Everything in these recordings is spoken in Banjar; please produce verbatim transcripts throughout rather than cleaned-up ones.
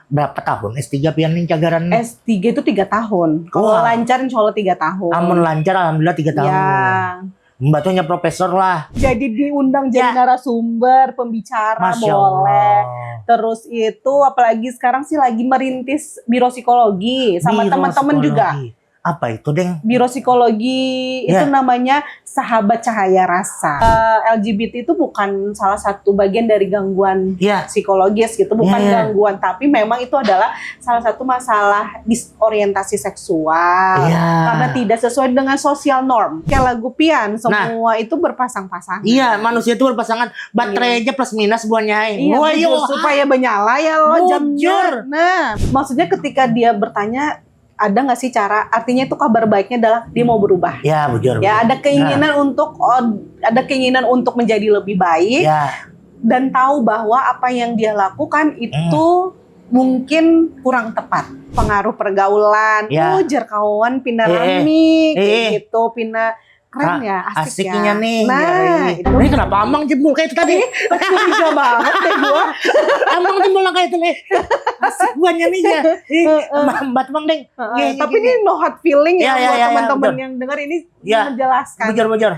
Berapa tahun S tiga pian nih cagaran? S tiga itu tiga tahun. Kalau Wah. lancar insya Allah tiga tahun. Amun lancar alhamdulillah tiga tahun. Ya. Mbak tuh hanya profesor lah. Jadi diundang jadi Ya. narasumber, pembicara Masya boleh. Allah. Terus itu apalagi sekarang sih lagi merintis biro psikologi sama Biro teman-teman juga. Psikologi. Apa itu, Deng? Biro psikologi itu Ya. namanya Sahabat Cahaya Rasa. Eh, L G B T itu bukan salah satu bagian dari gangguan Ya. psikologis gitu, bukan Ya, ya. gangguan, tapi memang itu adalah salah satu masalah disorientasi seksual Ya. karena tidak sesuai dengan social norm. Kayak lagu pian, semua itu berpasang-pasangan. Iya, manusia itu berpasangan. Baterai aja plus minus buahnya. Iya, Wah, bujur, iya. Supaya menyala ya lo Bujur. jamnya. Nah, maksudnya ketika dia bertanya, ada nggak sih cara? Artinya itu kabar baiknya adalah dia mau berubah. Ya, bujur. Ya, bujur. ada keinginan untuk oh, ada keinginan untuk menjadi lebih baik Ya. dan tahu bahwa apa yang dia lakukan itu mungkin kurang tepat. Pengaruh pergaulan, Ya. oh, jar kawan pina Eh, eh. rami, kayak Eh, eh. gitu, pina keren Ra- ya, asik Asiknya ya. nih. Nah, Ya, itu. Ini kenapa amang jempol kayak itu tadi? Ih, kok curiga banget deh gua. Amang jempol kayak itu nih. Asik buahnya nih ya. Ih, Heeh. Mbak, Mbak Bang Deng. Heeh, Iya, tapi iya, ini no hard feeling ya Iya, iya, buat iya, iya, teman-teman betul. Yang dengar ini Ya, menjelaskan. Bujur, bujur.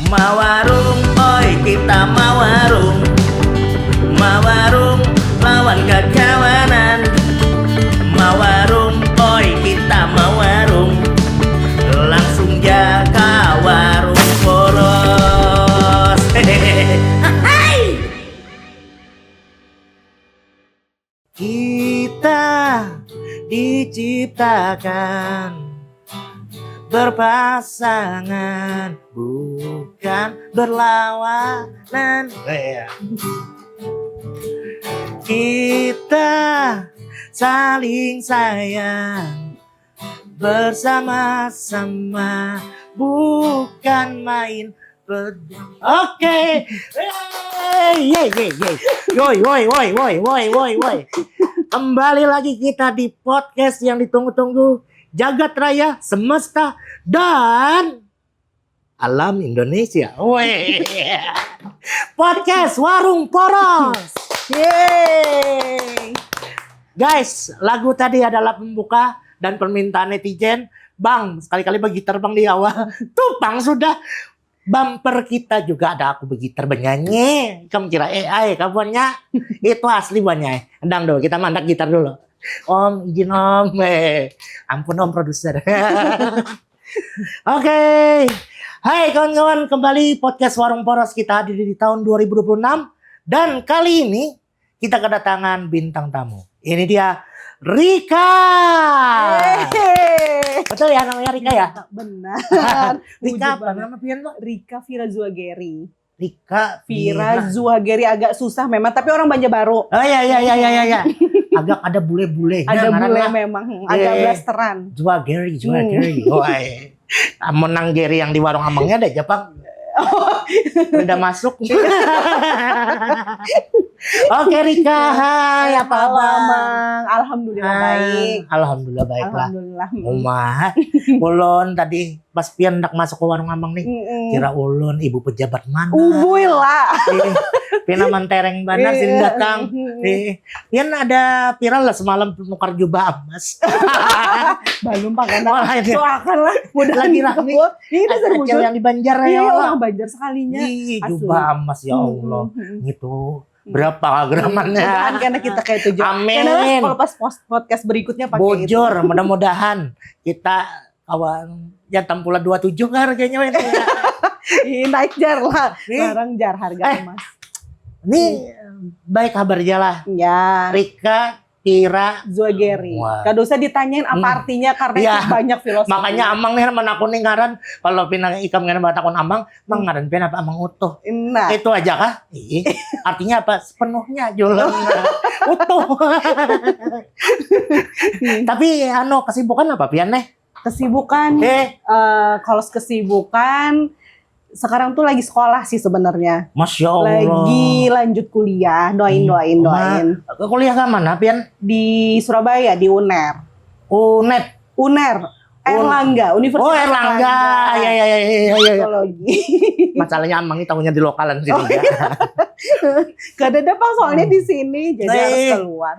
Mawarung, oi kita mawarung. Mawarung lawan kakawanan. Mawarung, oi kita mawarung. Langsung ja ka warung poros. Hai. Kita diciptakan berpasangan, bukan berlawanan. Eh, ya. Kita saling sayang bersama-sama, bukan main pedang. Oke. Yeay, yeay, yeay, yeay. Yoi, woi, woi, woi, woi, woi, woi. Kembali lagi kita di podcast yang ditunggu-tunggu jagat raya, semesta, dan alam Indonesia. Woi. Podcast Warung Poros. Yeay. Guys, lagu tadi adalah pembuka dan permintaan netizen. Bang, sekali-kali begitar bang di awal. Tuh bang sudah. Bumper kita juga ada aku begitar bernyanyi. Kamu kira A I kawannya? Itu asli buahnya. Endang dulu, kita mandak gitar dulu. Om, izin om. Eh, ampun om produser. Oke. Hai kawan-kawan, kembali podcast Warung Poros kita hadir di tahun dua ribu dua puluh enam. Dan kali ini kita kedatangan bintang tamu. Ini dia Rika. Yeay. Betul ya namanya Rika ya? Benar. Rika Wujud apa banget. Nama pian tuh? Rika Vira Zuageri. Rika Vira Zuageri agak susah memang, tapi orang Banjarbaru. Oh ya ya ya ya ya ya. Agak ada bule-bule. Ada Nah, bule ngaran memang, Iya, agak iya. blasteran. Zuageri, Hmm. Zuageri. Woi. Amun nang Geri yang di warung amangnya ada aja, Pak. Udah masuk. Oke Rika, hai apa Halo, kabar? Amang. Alhamdulillah Ah, baik. Alhamdulillah baiklah. Alhamdulillah. Umah, ulun tadi pas pian hendak masuk ke warung amang nih, Mm-mm. kira ulun ibu pejabat mana? Ubui lah. Eh, pina mantereng banar sini Iya. datang. Mm-mm. Eh, pian ada viral lah semalam nukar jubah emas. Belum pakai Malah ini. Doakan lah. Mudah Lagi rame. Ini dasar Acil bujur. Yang di Banjar ya Iya, Allah. Orang Banjar sekalinya. Ih, Asli. Jubah emas ya Allah. Mm-mm. Gitu. Berapa geramannya? Mudahan karena kita kayak itu juga. Amin. Karena kalau pas pos- podcast berikutnya pakai itu. Bujur, mudah-mudahan kita kawan ya tampula dua tujuh kan harganya men. Ih, naik jar lah. Nih. Larang jar harga Eh. Emas. Ini baik kabar aja lah. Ya. Rika, Tira, Zuageri. Wah. Kada usah ditanyain apa Hmm. artinya karena Iya. itu banyak filosofi. Makanya amang nih menakuni ngaran kalau pina ikam ngaran batakun amang, mang ngaran pian apa amang utuh. Nah, Itu aja kah? Ih, artinya apa? Sepenuhnya jualan utuh. Tapi anu kesibukan apa pian nih? kesibukan Eh, eh, kalau kesibukan sekarang tuh lagi sekolah sih sebenarnya. Masya Allah. Lagi lanjut kuliah, doain Hmm, doain Uma. Doain. Kuliah ke mana pian? Di Surabaya di Uner. Unet. Uner. Erlangga, Universitas Oh, Erlangga. Ya ya ya ya ya ya. Psikologi. Masalahnya amang ini tahunya di lokalan sini. Oh, Ya. Gak ada dapang soalnya di sini, jadi Eh. harus keluar.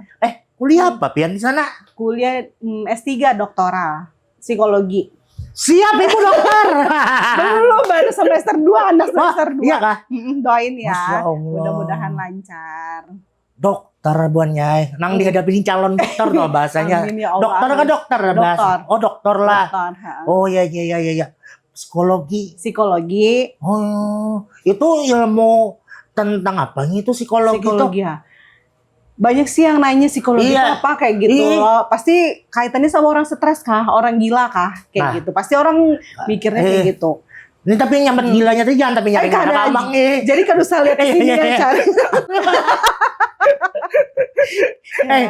Kuliah apa pian di sana? Kuliah mm, S tiga doktoral psikologi. Siap ibu dokter. Belum, baru semester dua, anak semester dua. Iya kah? Mm-mm, doain ya. Mudah-mudahan lancar. Dokter buannya, eh. Nang dihadapi calon dokter tuh bahasanya. Amin, ya Allah, dokter ke dokter bahasa. Oh dokter lah. Dokter, oh ya ya ya ya ya. Psikologi. Psikologi. Oh, itu ilmu tentang apa nih itu psikologi, psikologi itu? Ya. Banyak sih yang nanya psikologi iya. Itu apa kayak gitu. Iya. Pasti kaitannya sama orang stres kah, orang gila kah, kayak nah. Gitu. Pasti orang mikirnya eh. Kayak gitu. Ini tapi nyambat hmm. Gilanya tuh jangan tapi nyari eh, anak abang nih. Jadi kalau saya lihat sini ya cari. Eh,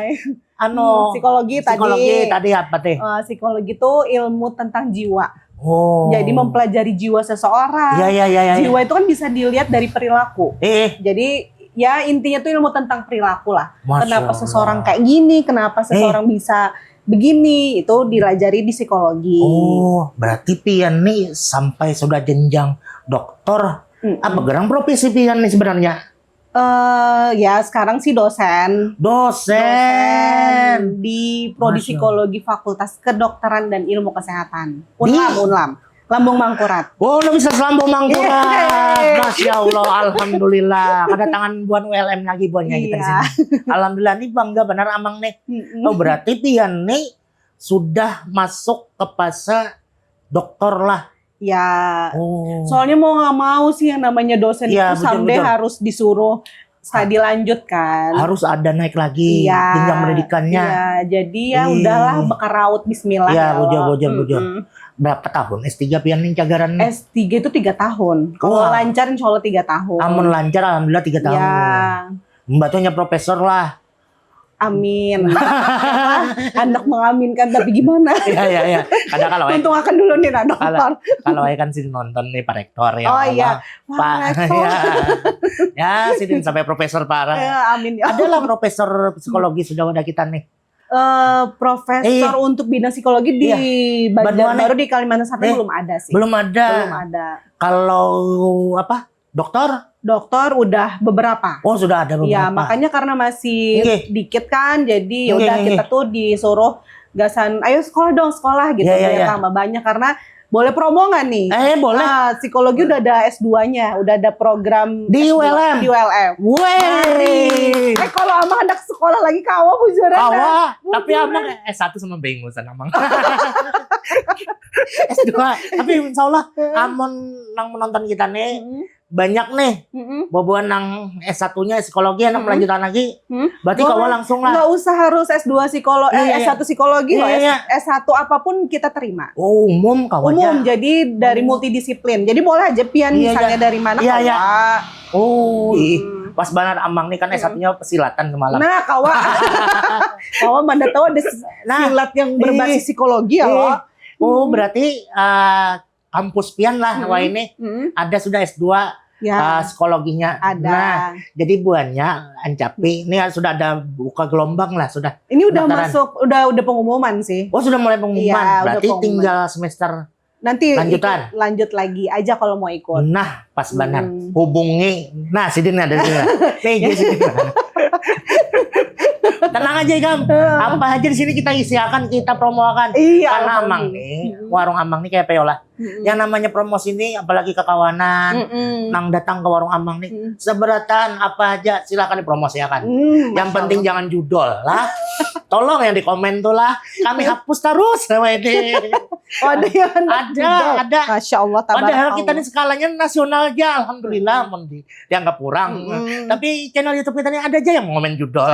anu hmm, psikologi, psikologi tadi. Tadi apa teh? Uh, psikologi itu ilmu tentang jiwa. Oh. Jadi mempelajari jiwa seseorang. Iya, iya, iya, iya. Jiwa itu kan bisa dilihat dari perilaku. Eh. Jadi ya intinya tuh ilmu tentang perilaku lah. Masya kenapa Allah. Seseorang kayak gini, kenapa seseorang eh. Bisa begini, itu dilajari di psikologi. Oh, berarti pian nih sampai sudah jenjang doktor. Mm-mm. Apa gerang profesi pian nih sebenarnya? Uh, ya sekarang sih dosen. Dosen. Dosen di prodi psikologi Fakultas Kedokteran dan Ilmu Kesehatan. Unlam, di... Unlam. Lambung Mangkurat. Oh, udah bisa Lambung Mangkurat. Masya Allah, alhamdulillah. Kedatangan buan U L M lagi buannya kita di sini. Alhamdulillah, ini bangga benar amang nih. Mm-mm. Oh, berarti pian nih sudah masuk ke fase doktor lah. Ya, oh. Soalnya mau nggak mau sih yang namanya dosen ya, itu betul, sampai betul. Harus disuruh studi lanjut kan. Harus ada naik lagi iya, jenjang pendidikannya. Iya, jadi ya eh. Udahlah bakaraut bismillah. Iya, ya bujur, bujur, bujur. Berapa tahun S tiga pian nih cagaran? S tiga itu tiga tahun. Kalau oh. Lancar insya Allah tiga tahun. Amun lancar alhamdulillah tiga tahun. Ya. Mbak tuh profesor lah. Amin. Anak mengaminkan tapi gimana? Iya iya iya. Ada kalau untung akan dulu nih nah dokter. Kalau saya kan sih nonton nih Pak Rektor ya. Oh iya. Pak. Ya. Ya, sidin sampai profesor parah. Ya, amin ya. Adalah profesor psikologi sudah ada kita nih. Uh, profesor eh, untuk bidang psikologi di iya. Banjar, baru di Kalimantan Selatan eh, belum ada sih. Belum ada. Belum ada. Kalau apa? Dokter? Dokter udah beberapa. Oh sudah ada beberapa. Ya makanya karena masih Nggih. Dikit kan, jadi ya udah kita tuh disuruh gasan, ayo sekolah dong sekolah gitu ya, ya, ya. Tambah banyak karena boleh promo nggak nih? Eh boleh. Ah, psikologi udah ada S dua-nya, udah ada program di S dua, U L M. Di U L M. Wih. Eh kalau amang hendak sekolah lagi kawa bujuran. Kawa, tapi amang S satu sama bingung sana amang. S dua, tapi insya Allah amon nang menonton kita nih hmm. Banyak nih, mm-hmm. Boboan nang S satu-nya psikologi, anak mm-hmm. Melanjutan lagi, mm-hmm. Berarti kawa langsung lah. Nggak usah harus S dua psikologi, eh, iya, S satu psikologi iya, loh, iya. S satu apapun kita terima. Oh, umum kawa. Umum, aja. Jadi dari multidisiplin. Jadi boleh aja pian iya, misalnya iya. Dari mana iya, kawa. Iya. Oh, hmm. Ih, pas banget amang nih kan hmm. S satu-nya pesilatan semalam. Nah, kawa. Kawa mana tahu ada nah, silat yang berbasis iya, psikologi ya, iya. Loh. Oh, hmm. Berarti uh, kampus pian lah hmm. Wah ini hmm. Ada sudah S dua ya. Uh, psikologinya ada. Nah, jadi buannya ancapi ini sudah ada buka gelombang lah sudah. Ini udah pendaftaran. Masuk udah udah pengumuman sih. Oh sudah mulai pengumuman. Iya, berarti pengumuman. Tinggal semester nanti lanjutan. Lanjut lagi aja kalau mau ikut. Nah pas benar hmm. Hubungi. Nah sidin ada sini. P J sidin. Tenang aja ikam. Apa aja di sini kita isiakan, kita promoakan. Iya, karena amang nih, hmm. Warung amang nih kayak peolah. Mm-mm. Yang namanya promosi ini apalagi kekawanan mm-mm. Nang datang ke warung amang nih mm-mm. Seberatan apa aja silahkan dipromosikan mm, yang penting Allah. Jangan judol lah. Tolong yang di komen tuh lah kami hapus terus ini. Oh, ada yang ada ada Masya Allah padahal kita nih skalanya nasional aja alhamdulillah mm-hmm. Dianggap kurang mm-hmm. Tapi channel YouTube kita ini ada aja yang komen judol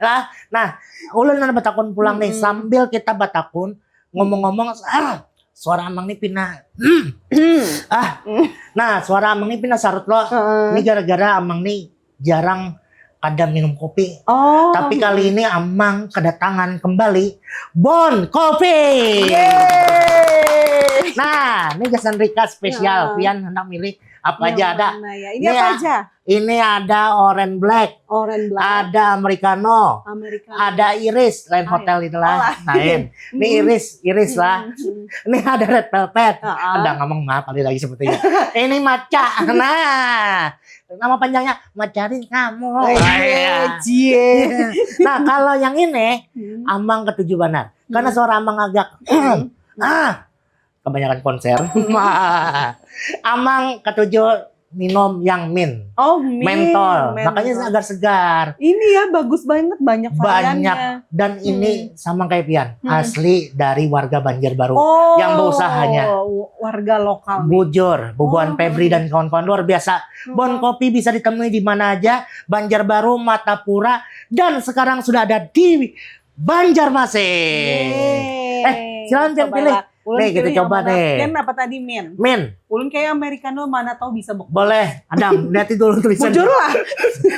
lah. Nah ulun ada batakun pulang mm-hmm. Nih sambil kita batakun ngomong-ngomong ah suara amang nih pina hmm. Ah nah suara amang nih pina sarut loh uh. Ini gara-gara amang nih jarang kada minum kopi oh. Tapi kali ini amang kedatangan kembali Bon Kopi. Yeay. Nah ini gasan Rika spesial uh. Pian hendak milih apa ya, aja ada. Ya. Ini ya, apa aja? Ini ada orange black. Orange black. Ada americano. Americano. Ada iris, lain Ay. Hotel itulah. Oh, lain. Ini iris, iris lah. Ini ada red velvet. Uh -uh. Ada ngomong maaf kali lagi sepertinya. Ini maca. Nah, Nama panjangnya Mencari Kamu. Oh, iya, cie. Nah, kalau yang ini, Amang ketujuh banar. Karena suara Amang agak, ah, kebanyakan konser. Amang ketujuh minum yang mint. Oh, mint. Mentol. Mentol. Makanya segar-segar. Ini ya, bagus banget, banyak variannya. Banyak. Dan ini sama kayak pian, Hmm. asli dari warga Banjarbaru Oh, yang beusahanya. Warga lokal. Bujur, bubuhan Oh. Febri dan kawan-kawan luar biasa. Bon Kopi bisa ditemui di mana aja, Banjarbaru, Martapura, dan sekarang sudah ada di Banjarmasin. Yeay. Eh, silakan, Jen, Cobalah. pilih. Ulun Nih, kita pilih coba yang mana? nih. Mint apa tadi, mint? Mint, Ulun kayak Americano, mana tahu bisa bok. Boleh. Adam, lihat dulu tulisannya. Bujur lah.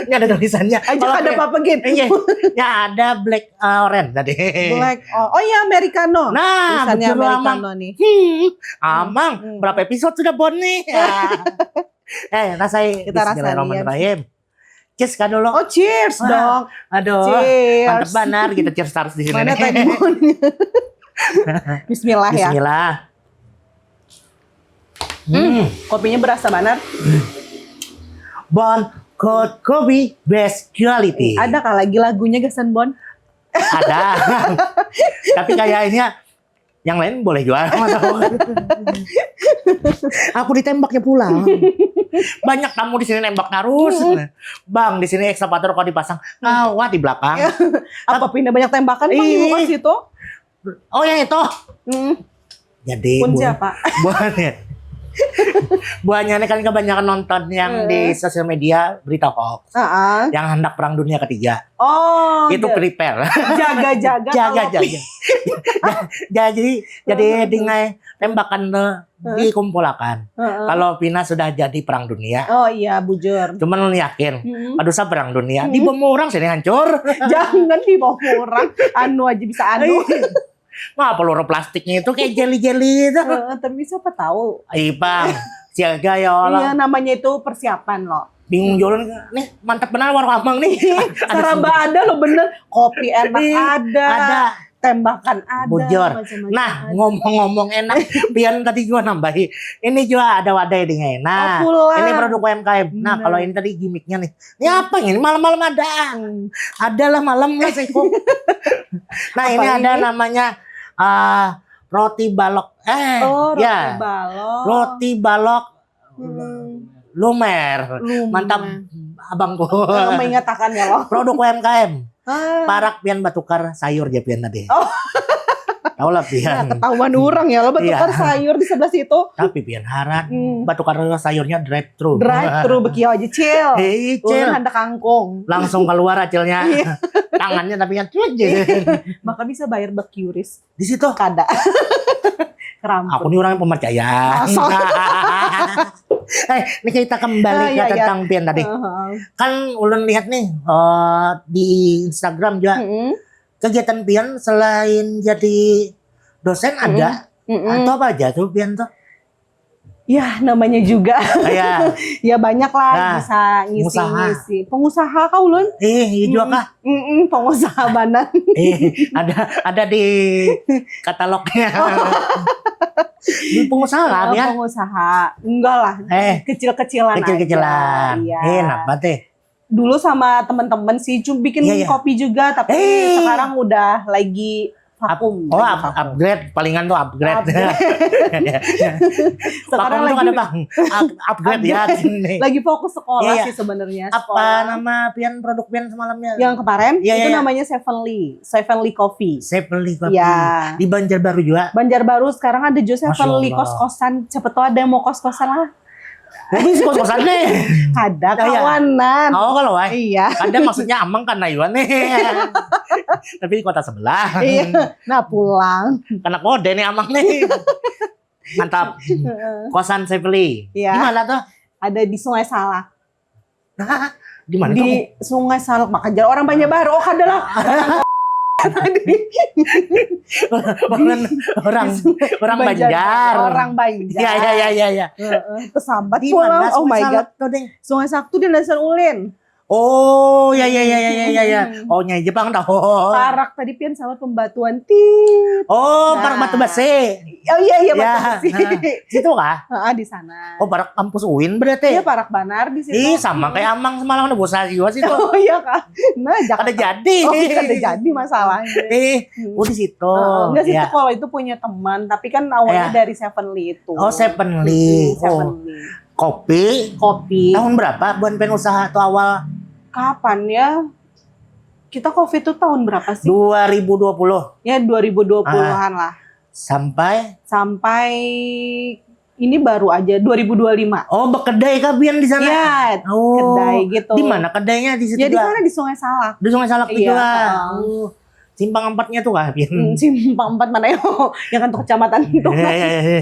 Ini ada tulisannya. Aja Kalau kada Black- apa-apa, Gin. Iya. Ya, ada black, uh, orange tadi. Black. Oh, oh iya, Americano. Nah, Tulisannya bujur lah, Americano nih. Hmm, Amang, Hmm. berapa episode sudah Bon nih? Ya. Eh, rasai. Kita rasai, Bismillahirrahmanirrahim. Cheers kah dulu? Oh, cheers Wah. dong. Aduh, Cheers. Mantap banar kita cheers terus di sini. Mana Nih. tadi Bon? Bismillah ya. Bismillah. Hmm. Kopinya berasa banget. Bon Cold Coffee, best quality. Ada kah lagi lagunya gasan Bon? Ada. Tapi kayaknya yang lain boleh juga. Aku ditembaknya pulang. Banyak tamu di sini nembak terus. Bang, di sini ekskavator kok dipasang? Awak di belakang. Apa pindah banyak tembakan, Bang, di Ih. muka situ? Oh, yang itu. Hmm. Jadi Pun buah- siapa? buahnya, buahnya ini kan kebanyakan nonton yang di sosial media, berita hoax, Heeh. yang hendak perang dunia ketiga. Oh, Itu ja- prepare. Jaga-jaga. Jaga, Kalau jaga. Ja- jadi jadi dingai tembakan tuh dikumpulakan. Heeh. Kalau pina sudah jadi perang dunia, Oh iya, bujur. Cuman lu yakin, Mm-mm. aduh, sa perang dunia, dibom orang sini hancur. Jangan dibom orang. Anu aja bisa anu. Nah, peluru plastiknya itu kayak jelly-jelly itu. Heeh, tapi siapa tahu? Ih, Bang, siaga ya Allah. Iya, namanya itu persiapan loh. Bingung jualan nih, mantap benar warung Amang nih. Saraba ada loh, bener. Kopi enak Ih, ada. ada. Tembakan ada. Bujur. Macam-macam Nah, ada. Ngomong-ngomong enak, pian tadi juga nambahi. Ini juga ada wadai di ngai. Nah, Oh, pulang. Ini produk U M K M. Nah, Bener. Kalau ini tadi gimmicknya nih. Ini apa ini? Malam-malam ada. Hmm. Adalah malam lah, Seko. Nah, ini Apa ada ini? Namanya, ah, roti balok. Eh, Oh, roti ya. Balok. Roti balok Hmm. lumer. Lumer. Mantap, abangku. Eh, mengatakan ya loh. Produk U M K M. Ah. Parak pian batukar sayur ja pian tadi. Oh. Tahu lah Nah, pian. Ketahuan orang ya lo batukar Iya. Sayur di sebelah situ. Tapi pian harat Hmm. Batukar sayurnya drive thru. Drive thru bekiau aja, Cil. Hei, Ulun Cil. Handak kangkung. Langsung keluar acilnya. Iya. Tangannya tapi yang cuit aja. Maka bisa bayar bakiuris. Di situ. Kada. Kerampun. Aku nih orang yang pemercaya. Asal. Eh, ini kita kembali Ah, ke iya, iya. Tentang pian tadi. Heeh. Kan ulun lihat nih, eh, di Instagram juga, Mm-mm. Kegiatan pian selain jadi dosen ada? Mm-mm. Atau apa aja tuh pian tuh? Ya, namanya juga. Kayak Ya, banyak lah Nah, bisa pengusaha. ngisi-ngisi. Pengusaha kah ulun? Eh, iya juga kah? Mm-mm, pengusaha banar. Eh, ada ada di katalognya. Di pengusaha lah Oh, ya. Pengusaha. Enggak lah. Eh, Kecil-kecilan Kecil-kecilan. aja. Iya. Eh, napa teh? Dulu sama teman-teman sih, cuma bikin Iya, iya. Kopi juga, tapi Eh. Sekarang udah lagi vakum. Oh, Lagi up- vakum. upgrade, palingan tuh upgrade. Upgrade. Sekarang Vakum tuh lagi ada, Bang. Up- upgrade ya di sini. Lagi fokus sekolah Iya, iya. Sih sebenarnya. Apa Sekolah. Nama pian produk pian semalamnya? Yang kemarin Iya, itu iya. Namanya Sevenly, Sevenly Coffee. Sevenly Coffee. Ya. Di Banjarbaru juga. Banjarbaru sekarang ada juga Sevenly Masya Allah. Kos-kosan. Siapa tahu ada yang mau kos-kosan lah. Tapi kos-kosan nih. Ada Ya, ya. Kawanan. Oh, kalau wah. Iya. Ada maksudnya Amang kan Nayuan nih. Tapi di kota sebelah. Iya. Nah, pulang. Karena kode nih Amang nih. Mantap. Kosan Sevenly. Iya. Di mana tuh? Ada di Sungai Salak. Di mana Di tuh? Sungai Salak, makanya orang Banjarbaru. Oh, kada lah. Orang orang, orang Banjar. Orang Banjar. Iya, iya, iya, iya, iya. Heeh, tersambat Di pulang. Mana Oh Sungai my Salak God. Tuh, Deng? Sungai Salak tuh di Dasar Ulin. Oh, ya ya ya ya ya ya ya. Hmm. Oh, Nyai Jepang tahu. Parak tadi pian sama pembatuan tit. Oh, Nah. Parak Batu Besi. Oh iya iya Ya, batu besi. nah, situ kah? Heeh, di sana. Oh, Parak kampus UIN berarti. Iya parak banar di situ. Ih, sama kayak Amang semalam ada bosa jiwa situ. Oh iya kah? Nah, jangan. Kada jadi. Oh, kada jadi masalahnya. Eh, oh di situ. Heeh, enggak sih Ya. Itu kalau itu punya teman, tapi kan awalnya Ya. dari Seven Lee itu. Oh, Seven Lee. Hmm, Seven Oh. Lee. Kopi. Kopi. Tahun berapa buan pen usaha tuh awal? Kapan ya? Kita covid tuh tahun berapa sih? dua ribu dua puluh. Ya dua ribu dua puluhan lah. Sampai Sampai ini baru aja dua ribu dua puluh lima. Oh, bekedai kah pian di sana? Ya, Oh, kedai gitu. Di mana kedainya di situ? Ya di Kak? Sana di Sungai Salak. Di Sungai Salak Iya, gitu lah. heeh. Oh, simpang empatnya tuh kah, pian? Hmm, simpang empat mana yo? Yang kantor kecamatan itu Iya, iya, iya.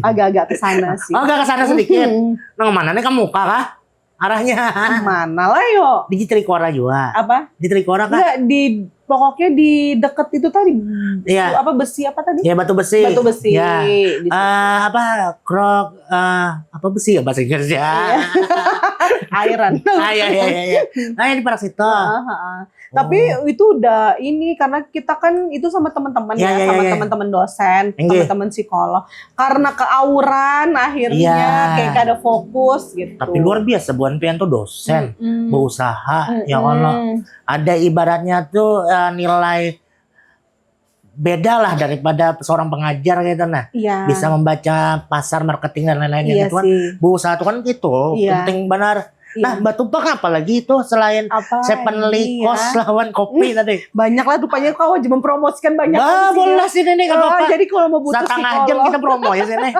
Agak-agak ke sana sih. Oh, agak ke sana sedikit. Hmm. Nang mana nih kamu kah? Arahnya. Mana lah yo? Di Trikora juga. Apa? Di Trikora kah? Enggak di pokoknya di deket itu tadi. Iya. Apa besi apa tadi? Ya, Batu Besi. Batu besi. Ya. Di situ. Eh, apa krok eh, apa besi ya bahasa Inggris ya? Iya. Iron. Ah, iya iya iya iya. Nah, yang di Parak situ. Heeh, heeh. Tapi Oh. Itu udah ini karena kita kan itu sama teman-teman Ya, ya, ya, sama ya, ya. teman-teman dosen, Enggak. Teman-teman psikolog. Karena keauran akhirnya Iya. Kayak kada fokus gitu. Tapi luar biasa buan pian tuh dosen. Mm-mm. Berusaha ya Mm-mm. Allah. Ada ibaratnya tuh eh, nilai beda lah daripada seorang pengajar gitu nah. Iya. Bisa membaca pasar, marketing dan lain-lainnya Iya gitu kan. Sih. Berusaha tuh kan gitu, Iya. Penting benar. Iya. Nah, Batupak apa lagi itu selain Apa Seven Lee ya? Kos lawan kopi tadi. Banyak lah rupanya kau aja mempromosikan banyak Wah, kali sih. Boleh sini nih Oh, apa? Jadi kalau mau butuh Setengah jam psikolog, kita promo ya sini.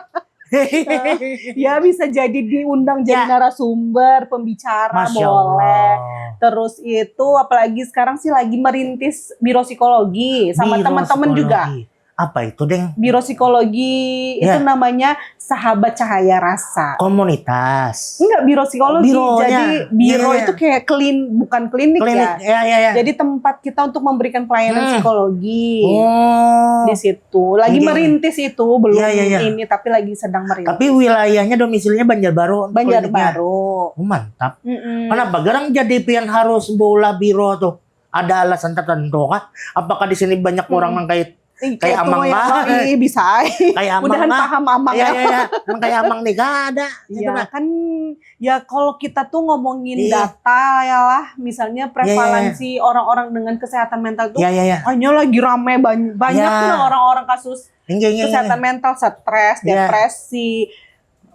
Ya bisa jadi diundang jadi Ya. Narasumber, pembicara Masya boleh. Allah. Terus itu apalagi sekarang sih lagi merintis biro psikologi sama Biro teman-teman juga. Psikologi. Apa itu, Deng? Biro psikologi itu Ya. Namanya Sahabat Cahaya Rasa. Komunitas. Enggak biro psikologi, Bironya. Jadi biro Iya, itu kayak klin bukan klinik, Klinik. Ya. Ya ya ya. Jadi tempat kita untuk memberikan pelayanan Hmm. Psikologi Oh. Di situ. Lagi Iya. Merintis itu belum Iya, iya, iya. Ini tapi lagi sedang merintis. Tapi wilayahnya domisilinya Banjarbaru. Kliniknya. Banjarbaru. Oh, mantap. Mm-mm. Kenapa garang jadi pian harus beulah biro tuh? Ada alasan tertentu kah? Apakah di sini banyak orang Hmm. yang kayak Ih, kayak itu Amang ya, lah. Kak. Ih, bisa. Ih. Kayak Amang Mudahan lah. Paham Amang Iya ya. Iya iya. Yang kayak Amang nih gak ada. Gitu Ya nah. Kan ya kalau kita tuh ngomongin Iya. Data ya lah, misalnya prevalensi orang-orang dengan kesehatan mental tuh Iya iya iya. Kayaknya lagi rame banyak banyak Iya. Tuh orang-orang kasus Enggak enggak. Kesehatan mental, stres, Iya. Depresi,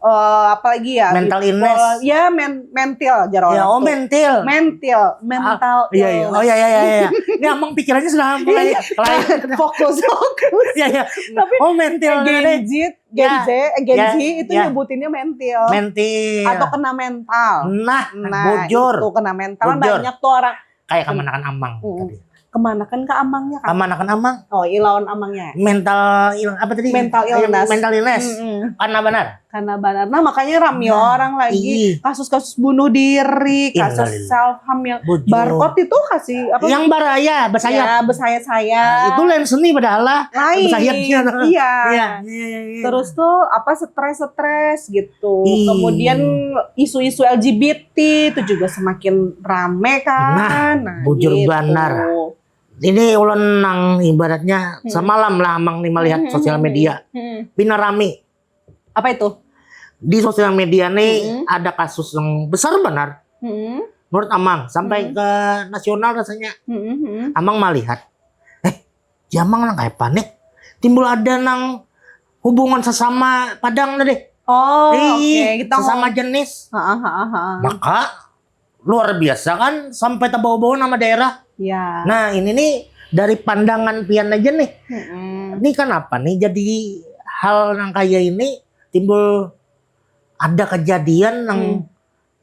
eh apalagi ya Mental bipolar. Illness. Ya men mental jar Ya, orang oh tuh. mental. Mental, mental Ah, iya iya. Oh iya iya iya iya. Ini Amang pikirannya sudah mulai lain. Fokus fokus. Iya iya. Tapi Oh mental. Gen Z, Gen Ya. Z, eh, Gen Ya. Z itu Ya. Nyebutinnya mental Mental. Atau kena mental. Nah, Nah, bujur. Itu kena mental kan Bujur. Banyak tuh orang Kayak kemanakan Amang Mm. tadi. Kemanakan ke Amangnya kan? Kemanakan Amang. Oh, ilawan Amangnya. Mental il apa tadi? Mental Ayo, illness. Mental illness. Mm-mm. Karena benar. Karena benar. Nah, makanya rame Nah, orang lagi iya. Kasus-kasus bunuh diri, kasus Innalillah. Self harm yang Bujur. Barcode itu kasih apa? Yang baraya, bersayap. Ya, bersayap-sayap. Nah, itu lain seni padahal lah. Lain. Bersayapnya. Iya. Iya, iya, iya, iya. Terus tuh apa stres-stres gitu. Ih. Kemudian isu-isu L G B T itu juga semakin rame kan. Nah, bujur gitu. Banar. Ini ulun nang ibaratnya Hmm. Semalam lah Amang nih melihat Hmm, sosial hmm, media. hmm. Pina rame. Apa itu? Di sosial media nih Hmm. Ada kasus yang besar benar. Hmm. Menurut Amang sampai Hmm. ke nasional rasanya. Hmm, hmm. Amang melihat, eh, jamang nang kayak panik. Timbul ada nang hubungan sesama Padang tadi. Oh, Ih, oke. Kita sesama ngomong- jenis. Ha, ha, ha, ha. Maka luar biasa kan sampai terbawa-bawa nama daerah. Ya. Nah, ini nih dari pandangan pian aja nih. Mm-mm. Ini kenapa nih jadi hal yang kayak ini timbul ada kejadian yang Hmm.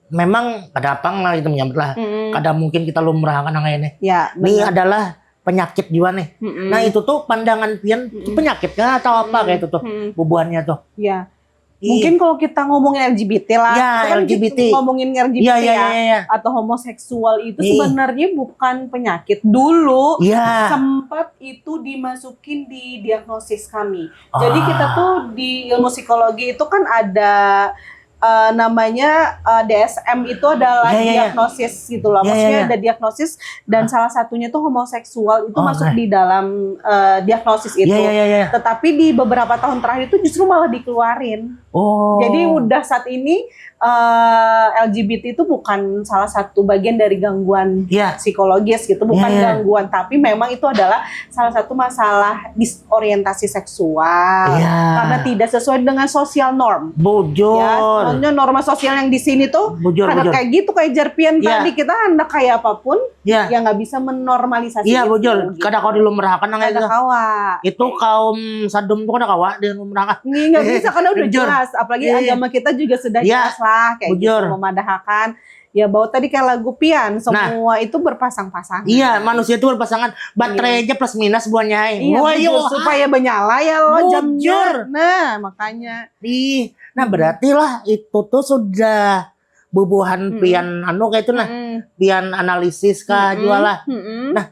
memang kada apa lah itu menyambut lah. Mm-mm. Kada mungkin kita lumrahkan yang kayak ini. Ya, Ini benar. Adalah penyakit jiwa nih. Mm-mm. Nah, itu tuh pandangan pian itu Mm-mm. Penyakit kah atau apa kayak itu tuh Mm-mm. Bubuhannya tuh. Ya. Ih. Mungkin kalau kita ngomongin L G B T lah, Ya, kita kan L G B T. Ngomongin L G B T Iya, iya, ya, iya, iya. Atau homoseksual itu Ih. Sebenarnya bukan penyakit dulu. Iya. Sempat itu dimasukin di diagnosis kami. Jadi Ah. Kita tuh di ilmu psikologi itu kan ada Eh, namanya eh, D S M itu adalah Ya, ya, ya. diagnosis gitu loh. Ya, ya, Maksudnya ya. ada diagnosis dan salah satunya tuh homoseksual itu Oh, masuk oke. di dalam eh, diagnosis itu. Iya, iya, iya, iya. Tetapi di beberapa tahun terakhir itu justru malah dikeluarin. Oh. Jadi udah saat ini eh, L G B T itu bukan salah satu bagian dari gangguan Iya. psikologis gitu, bukan Iya, iya. gangguan, tapi memang itu adalah salah satu masalah disorientasi seksual Iya. karena tidak sesuai dengan social norm. Bujur. Ya, soalnya norma sosial yang di sini tuh Bujur, karena bujur. kayak gitu kayak Jarpian Iya. tadi kita hendak kayak apapun Iya. ya nggak bisa menormalisasi Iya, itu, bujur. Gitu. Kada kau dilumrahkan nang Kada itu. Kawa. Itu kaum sadum tuh kada kawa dilumrahkan. Ini nggak bisa karena udah Bujur. jelas, apalagi Iya. agama kita juga sudah Iya. jelas lah kayak Bujur. gitu memadahakan ya bahwa tadi kayak lagu Pian semua itu berpasang-pasangan. Iya, manusia itu berpasangan. Baterai aja plus minus buahnya. Iya, Wah, bujur. Yo. Supaya menyala ya lo Bujur. jamnya. Nah, makanya. Ih, nah berarti lah itu tuh sudah bubuhan Mm-mm. pian anu kayak itu nah, Mm-mm. pian analisis kah Mm-mm. jual lah. Mm-mm. Nah,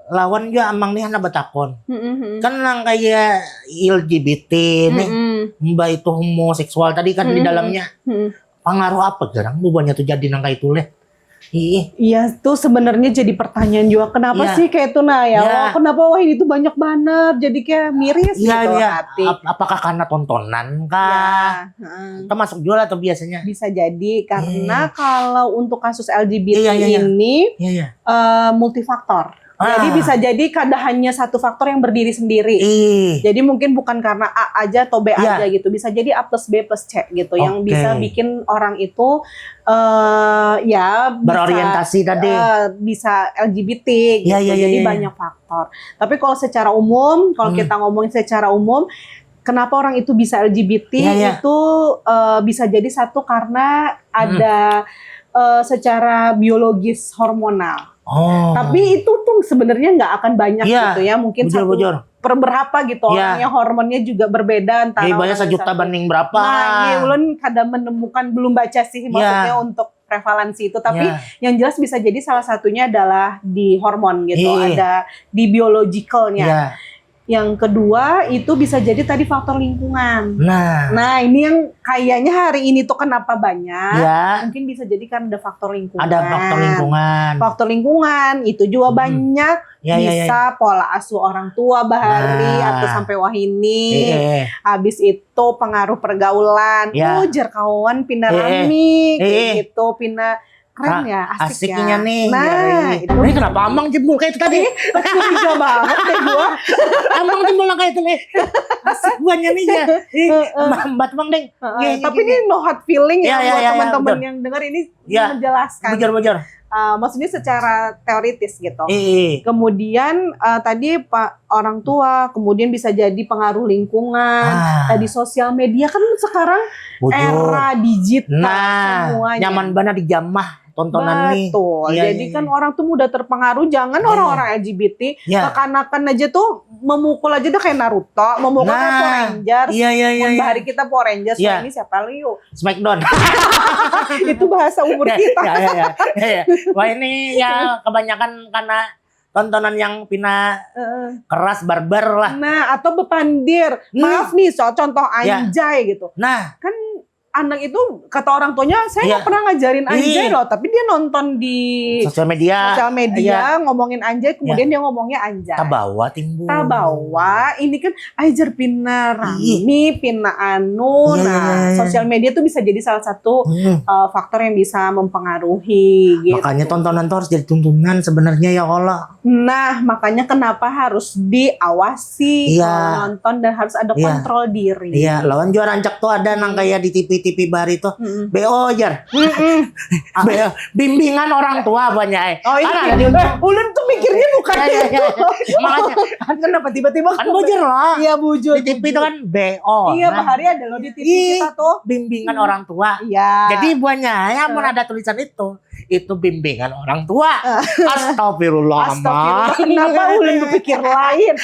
lawan juga amang nih anak batakon. Mm-mm. Kan nang kayak L G B T nih, Mm-mm. mbak itu homoseksual tadi kan di Mm-mm. dalamnya. Mm-mm. Pengaruh apa garang bubuhannya tuh jadi nang kayak itu leh? Ih, Iya tuh sebenarnya jadi pertanyaan juga kenapa Iya. sih kayak itu nah ya Iya. Wah, kenapa wah ini tuh banyak banget jadi kayak miris iya, gitu iya. hati. Ap- apakah karena tontonan kah? Ya, heeh. Termasuk juga lah tuh biasanya. Bisa jadi karena Iya. kalau untuk kasus L G B T Iya, iya, iya. ini Iya, iya. eh, multifaktor. Jadi Ah. Bisa jadi kada hanya satu faktor yang berdiri sendiri. Ih, Jadi mungkin bukan karena A aja atau B Iya. aja gitu, bisa jadi A plus B plus C gitu yang Oke. Bisa bikin orang itu eh ya bisa, Berorientasi tadi. eh, bisa L G B T gitu. Iya, iya, iya, Jadi iya, iya. Banyak faktor. Tapi kalau secara umum, kalau Hmm. kita ngomongin secara umum, kenapa orang itu bisa L G B T Iya, iya. Itu eh, bisa jadi satu karena Hmm. ada eh, secara biologis hormonal. Oh. Tapi itu tuh sebenarnya nggak akan banyak Iya. Gitu ya, mungkin Bujur, satu bujur. per berapa gitu Iya. Orangnya hormonnya juga berbeda antara Jadi banyak orang yang sejuta satu. Banding berapa? Nah, ini ulun kada menemukan belum baca sih maksudnya Iya. Untuk prevalensi itu, tapi Iya. Yang jelas bisa jadi salah satunya adalah di hormon gitu, Iya. Ada di biologicalnya. Iya. Yang kedua itu bisa jadi tadi faktor lingkungan. Nah. Nah, ini yang kayaknya hari ini tuh kenapa banyak? Ya. Mungkin bisa jadi karena ada faktor lingkungan. Ada faktor lingkungan. Faktor lingkungan itu juga Hmm. banyak Ya, ya, ya, bisa pola asuh orang tua bahari Nah. Atau sampai wahini. Eh, eh. Habis itu pengaruh pergaulan. Ya. Ujar kawan pina Eh, eh. rami kayak Eh, eh. gitu, pina keren Ah, ya, asik, asiknya ya. Nih, Nah, ya, itu ini kenapa amang jebul kayak itu tadi? Curiga banget deh gua. Amang jebul kayak itu nih. Asik buahnya nih ya. Ih, Heeh. Hambat bang deng. Heeh, Iya, iya, tapi iya. Ini no hard feeling ya Iya, iya, buat iya, teman-teman betul. Yang dengar ini Iya. Menjelaskan. Bujur bujur. Uh, maksudnya secara teoritis gitu. Iya. Kemudian uh, tadi pak orang tua, kemudian bisa jadi pengaruh lingkungan, Ah. Tadi sosial media kan sekarang Bujur. Era digital Nah, semuanya. Nyaman banget dijamah tontonan nih. Betul. Iya, Jadi iya, kan iya. Orang tuh mudah terpengaruh. Jangan Iya. Orang-orang L G B T, Iya. Kekanakan aja tuh memukul aja udah kayak Naruto, memukul Nah, Power Rangers. Iya iya iya. Mun Iya. Bahari kita Power Rangers, Iya. Ini siapa liu? Smackdown. Itu bahasa umur kita. Ya, ya, ya, ya, ya. Wah ini ya kebanyakan karena tontonan yang pina Heeh. Keras barbar lah. Nah, atau bepandir. Hmm. Maaf nih, so, contoh Ya. Anjay gitu. Nah, Kan anak itu kata orang tuanya, saya Iya. nggak pernah ngajarin Anjay Iya. Loh, tapi dia nonton di Sosial media. Sosial media Iya. Ngomongin Anjay, kemudian dia ngomongnya Anjay. Tabawa timbul. Tabawa, ini kan ajar pina rami, pina anu. Iya, Nah, iya, iya. Sosial media tuh bisa jadi salah satu Hmm. uh, faktor yang bisa mempengaruhi gitu. Makanya tontonan tuh harus jadi tuntunan sebenarnya ya Allah. Nah, makanya kenapa harus diawasi Iya. Kalau nonton dan harus ada Iya. Kontrol diri. Iya, lawan juga rancak tuh ada nang kayak di T V T V Bahari tuh. Mm-mm. B O jar. Mm-mm. B O, bimbingan orang tua banyak eh. Oh iya, Kan iya. ada di Eh, ulun tuh mikirnya bukan Iya, iya, itu. iya, iya. Makanya. Kan kenapa tiba-tiba Kan bujur lah. Iya bujur. Di T V itu kan B O. Iya, Nah, Bahari ada loh di T V Ih. Kita tuh. Bimbingan orang tua. Iya. Jadi buahnya ya mau ada tulisan itu, itu bimbingan orang tua. Astagfirullah, Astagfirullah, Mah. Kenapa ulun berpikir lain?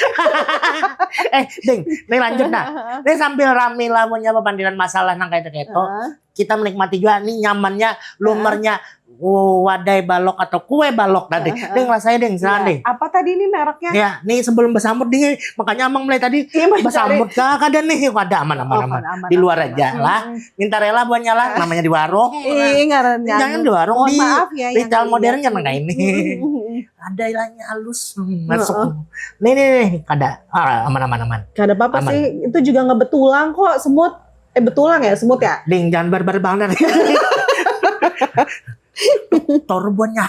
Eh, Ding, ini lanjut nah. Ini sambil rame lah punya pemandiran masalah nang kayak itu. Heeh. Kita menikmati juga nih nyamannya, lumernya. wadai balok atau kue balok tadi. Ding, rasanya, Ding, silakan, Ding. Apa tadi ini mereknya? Ya, nih sebelum besamut, Ding, makanya Amang mulai tadi besamut kah kada nih? Kada, aman, aman, aman. Di luar aja lah. Minta rela buatnya lah, namanya di warung. Ih, ngarannya. Jangan di warung, di maaf ya, retail modern kan kayak ini. Ada ilahnya halus masuk. Nih, nih, nih, kada. Ah, aman, aman, aman. Kada apa-apa sih, itu juga nggak betulang kok, semut. Eh, betulang ya, semut ya? Ding, jangan barbar banget. Tor buannya.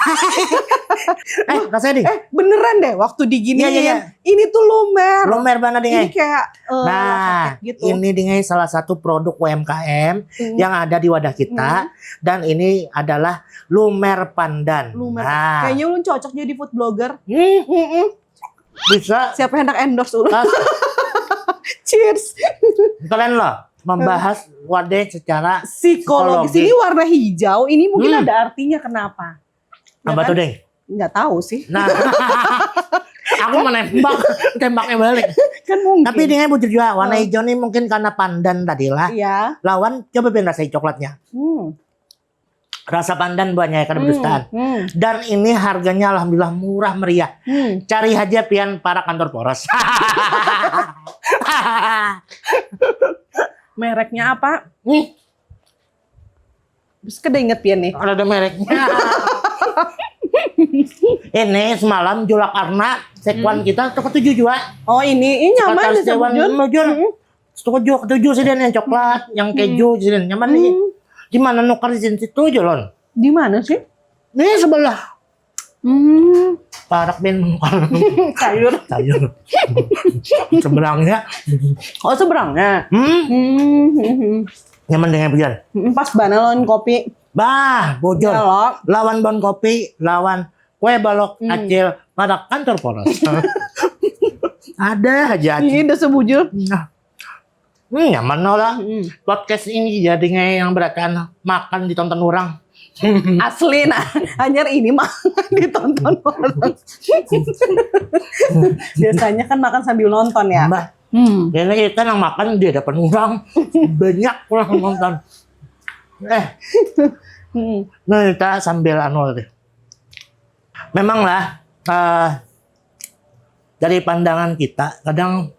Eh, rasanya, Ding. Eh, beneran deh, waktu diginiin. Iya, iya, iya. Ini tuh lumer. Lumer banget, Ding. Ini kayak uh, nah, gitu. Ini, Ding, salah satu produk U M K M hmm. yang ada di wadah kita. Hmm. Dan ini adalah lumer pandan. Lumer. Nah. Kayaknya ulun cocok jadi food blogger. Hmm. Hmm. Bisa. Siapa yang hendak endorse ulun? Cheers. Kalian loh membahas wadai secara psikologis. Psikologis. Ini warna hijau, ini mungkin hmm. ada artinya kenapa. Apa ya tuh, Ding? Nggak tahu sih. Nah, aku menembak, tembaknya balik. Kan mungkin. Tapi ini bujur juga, warna hmm. hijau ini mungkin karena pandan tadi lah. Iya. Lawan, coba pian rasai coklatnya. Hmm. Rasa pandan buahnya ya, kada hmm. Hmm. Dan ini harganya alhamdulillah murah meriah. Hmm. Cari aja pian para kantor poros. Mereknya apa? Hmm. Terus kada inget pian nih. Ada mereknya. Ini semalam Julak Arna, sekuan hmm. kita tuh ketujuh juga. Oh ini, ini nyaman deh sebujur. Hmm. Setuju, ketujuh sih dan yang coklat, yang keju hmm. sih dan nyaman hmm. nih. Di mana nukar di sini situ aja lon. Di mana sih? Ini sebelah. Hmm. Parak ben nukar. Sayur. Sayur. Seberangnya. Oh seberangnya. Hmm. Hmm. Nyaman dengan pian. Pas banget lon kopi. Bah, bujur. Ya, lawan bon kopi, lawan kue balok hmm. acil pada kantor poros. Ada aja. Ini udah sebujur. Nah. Hmm, nyaman lah. Hmm. Podcast ini jadi kayak yang berataan makan ditonton orang. Asli nah, hanya ini mah ditonton orang. Biasanya kan makan sambil nonton ya. Mbak, hmm. Ini kita yang makan di hadapan orang. Banyak orang nonton. Eh. Hmm. Nah, kita sambil anu deh. Memanglah uh, dari pandangan kita kadang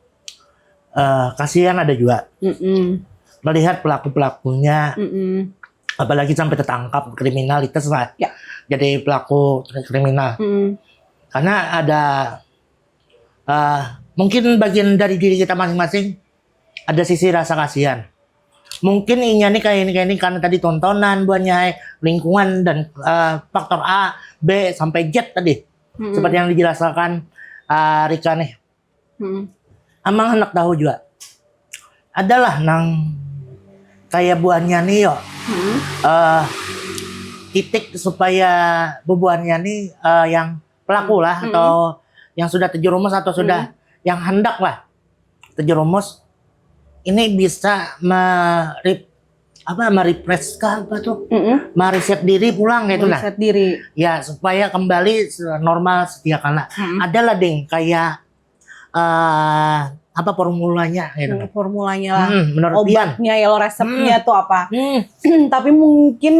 uh, kasihan ada juga mm-mm. melihat pelaku pelakunya mm-mm. apalagi sampai tertangkap kriminalitas lah ya. Jadi pelaku kriminal mm-mm. Karena ada uh, mungkin bagian dari diri kita masing-masing ada sisi rasa kasihan mungkin inya nih kayak ini kayak ini karena tadi tontonan buahnya lingkungan dan uh, faktor A, B sampai Z tadi hmm. Seperti yang dijelaskan uh, Rika nih hmm. Amang hendak tahu juga adalah nang kayak buahnya nih yo hmm. uh, titik supaya bubuhannya nih uh, yang pelaku lah hmm. Atau yang sudah terjerumus atau sudah hmm. Yang hendak lah terjerumus ini bisa merip apa merefresh kah apa tuh mm-hmm. Mereset diri pulang gitu nah mereset diri ya supaya kembali normal setia kala mm-hmm. Adalah ding kayak uh, apa formulanya gitu hmm, formulanya lah hmm, menurut obatnya ya lo resepnya hmm. Tuh apa hmm. Tapi mungkin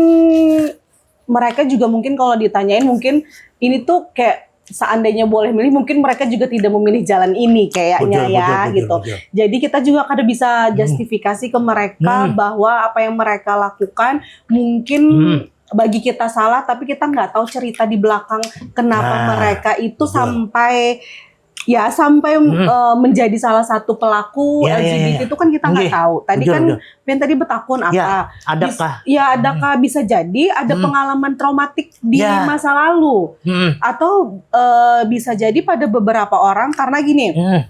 mereka juga mungkin kalau ditanyain mungkin ini tuh kayak seandainya boleh milih mungkin mereka juga tidak memilih jalan ini kayaknya betul, ya betul, gitu. Betul. Jadi kita juga kada bisa hmm. Justifikasi ke mereka hmm. Bahwa apa yang mereka lakukan mungkin hmm. Bagi kita salah tapi kita nggak tahu cerita di belakang kenapa nah, mereka itu betul. Sampai ya sampai hmm. Uh, menjadi salah satu pelaku ya, L G B T ya, ya. Itu kan kita nggak okay. Tahu. Tadi betul, kan betul. Pian tadi betakun apa? Ya, adakah? Bis, ya adakah hmm. Bisa jadi ada hmm. Pengalaman traumatik di ya. Masa lalu hmm. Atau uh, bisa jadi pada beberapa orang karena gini. Hmm.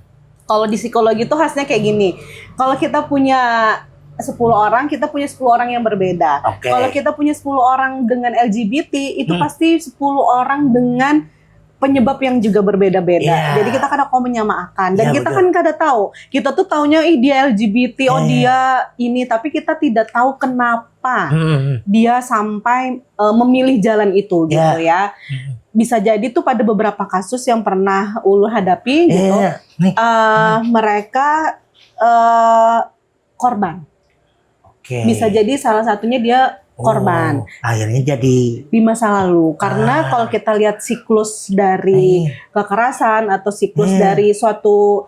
Kalau di psikologi itu khasnya kayak gini. Kalau kita punya sepuluh orang, kita punya sepuluh orang yang berbeda. Okay. Kalau kita punya sepuluh orang dengan L G B T, itu hmm. Pasti sepuluh orang dengan penyebab yang juga berbeda-beda. Yeah. Jadi kita kada mau menyamakan dan yeah, kita betul. Kan kada tahu. Kita tuh taunya ih dia L G B T, yeah. Oh dia ini, tapi kita tidak tahu kenapa hmm. Dia sampai uh, memilih jalan itu yeah. Gitu ya. Hmm. Bisa jadi tuh pada beberapa kasus yang pernah ulun hadapi yeah. Gitu, uh, hmm. Mereka uh, korban. Okay. Bisa jadi salah satunya dia Korban. Oh, akhirnya jadi di masa lalu. Karena Ah. kalau kita lihat siklus dari Eh. kekerasan atau siklus Iya. dari suatu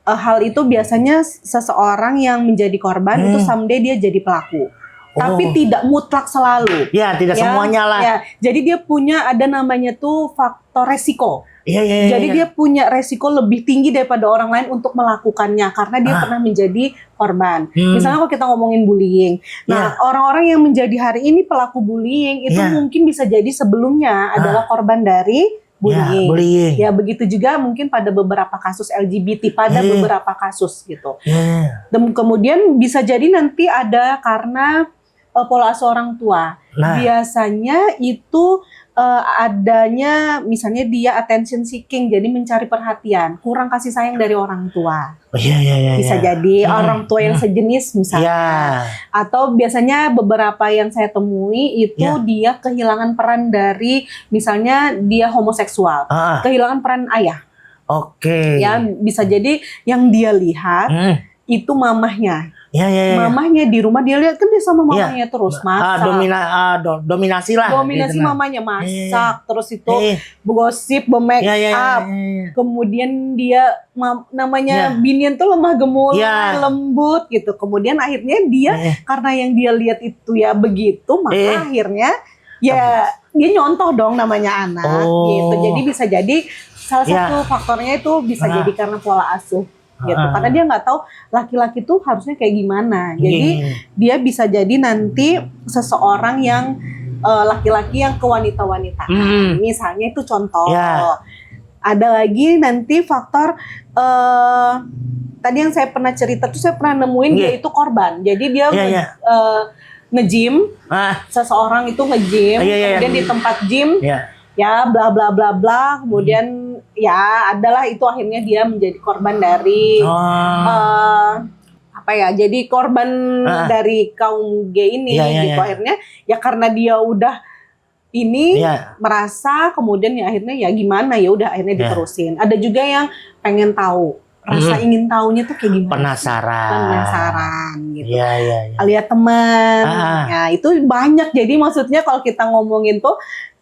eh, hal itu biasanya seseorang yang menjadi korban itu Hmm. someday dia jadi pelaku. Tapi Oh. tidak mutlak selalu. Ya, tidak Ya, semuanya lah. Ya, jadi dia punya ada namanya tuh faktor resiko. Iya, iya, iya. Jadi Iya. dia punya resiko lebih tinggi daripada orang lain untuk melakukannya karena dia Ah. pernah menjadi korban. Hmm. Misalnya kalau kita ngomongin bullying. Nah, Iya. orang-orang yang menjadi hari ini pelaku bullying itu Iya. mungkin bisa jadi sebelumnya adalah korban dari Ya, bullying. Bullying. Ya, begitu juga mungkin pada beberapa kasus L G B T, pada Eh. beberapa kasus gitu. Iya. Dan kemudian bisa jadi nanti ada karena eh, pola asuh orang tua. Nah. Biasanya itu eh, adanya misalnya dia attention seeking, jadi mencari perhatian, kurang kasih sayang dari orang tua. Oh, iya, iya, iya. Bisa Iya. jadi Hmm. orang tua yang Hmm. sejenis misalnya. Iya. Atau biasanya beberapa yang saya temui itu Ya. dia kehilangan peran dari misalnya dia homoseksual, Ah, kehilangan peran ayah. Oke. Ya, bisa jadi yang dia lihat Hmm. itu mamahnya. Ya, ya, ya. Mamahnya di rumah dia lihat kan dia sama Iya. mamahnya terus Ah, masak. domina, ah, do- dominasi lah. Dominasi gitu, nah. Mamanya masak terus itu Eh, gosip, be-make ya, ya, ya, up. ya, ya. Kemudian dia mam- namanya Ya. binian tuh lemah gemulai, Ya. lembut gitu. Kemudian akhirnya dia Eh, karena yang dia lihat itu ya begitu, maka Eh. akhirnya ya dia nyontoh dong namanya anak Oh. gitu. Jadi bisa jadi salah Ya. satu faktornya itu bisa Ah. jadi karena pola asuh gitu. Ah. Karena dia nggak tahu laki-laki tuh harusnya kayak gimana. Jadi Iya. dia bisa jadi nanti seseorang yang eh, laki-laki yang kewanita-wanitaan. Hmm. Misalnya itu contoh. Ya. Ada lagi nanti faktor eh tadi yang saya pernah cerita tuh saya pernah nemuin Iya. dia itu korban. Jadi dia Iya, nge- iya. eh, nge-gym Ah, seseorang itu nge-gym, Iya, iya, iya. Kemudian di tempat gym, ya. ya bla bla bla bla, kemudian ya adalah itu akhirnya dia menjadi korban dari Oh. eh, apa ya, jadi korban Ah. dari kaum gay ini Iya, iya, gitu. Iya. Akhirnya ya karena dia udah ini Iya. merasa, kemudian ya akhirnya ya gimana, ya udah akhirnya Iya. Diterusin. Ada juga yang pengen tahu, rasa Mm-mm. ingin tahunya tuh kayak gimana. Penasaran. Penasaran gitu. Iya, iya, iya. Lihat teman, Ah. ya itu banyak. Jadi maksudnya kalau kita ngomongin tuh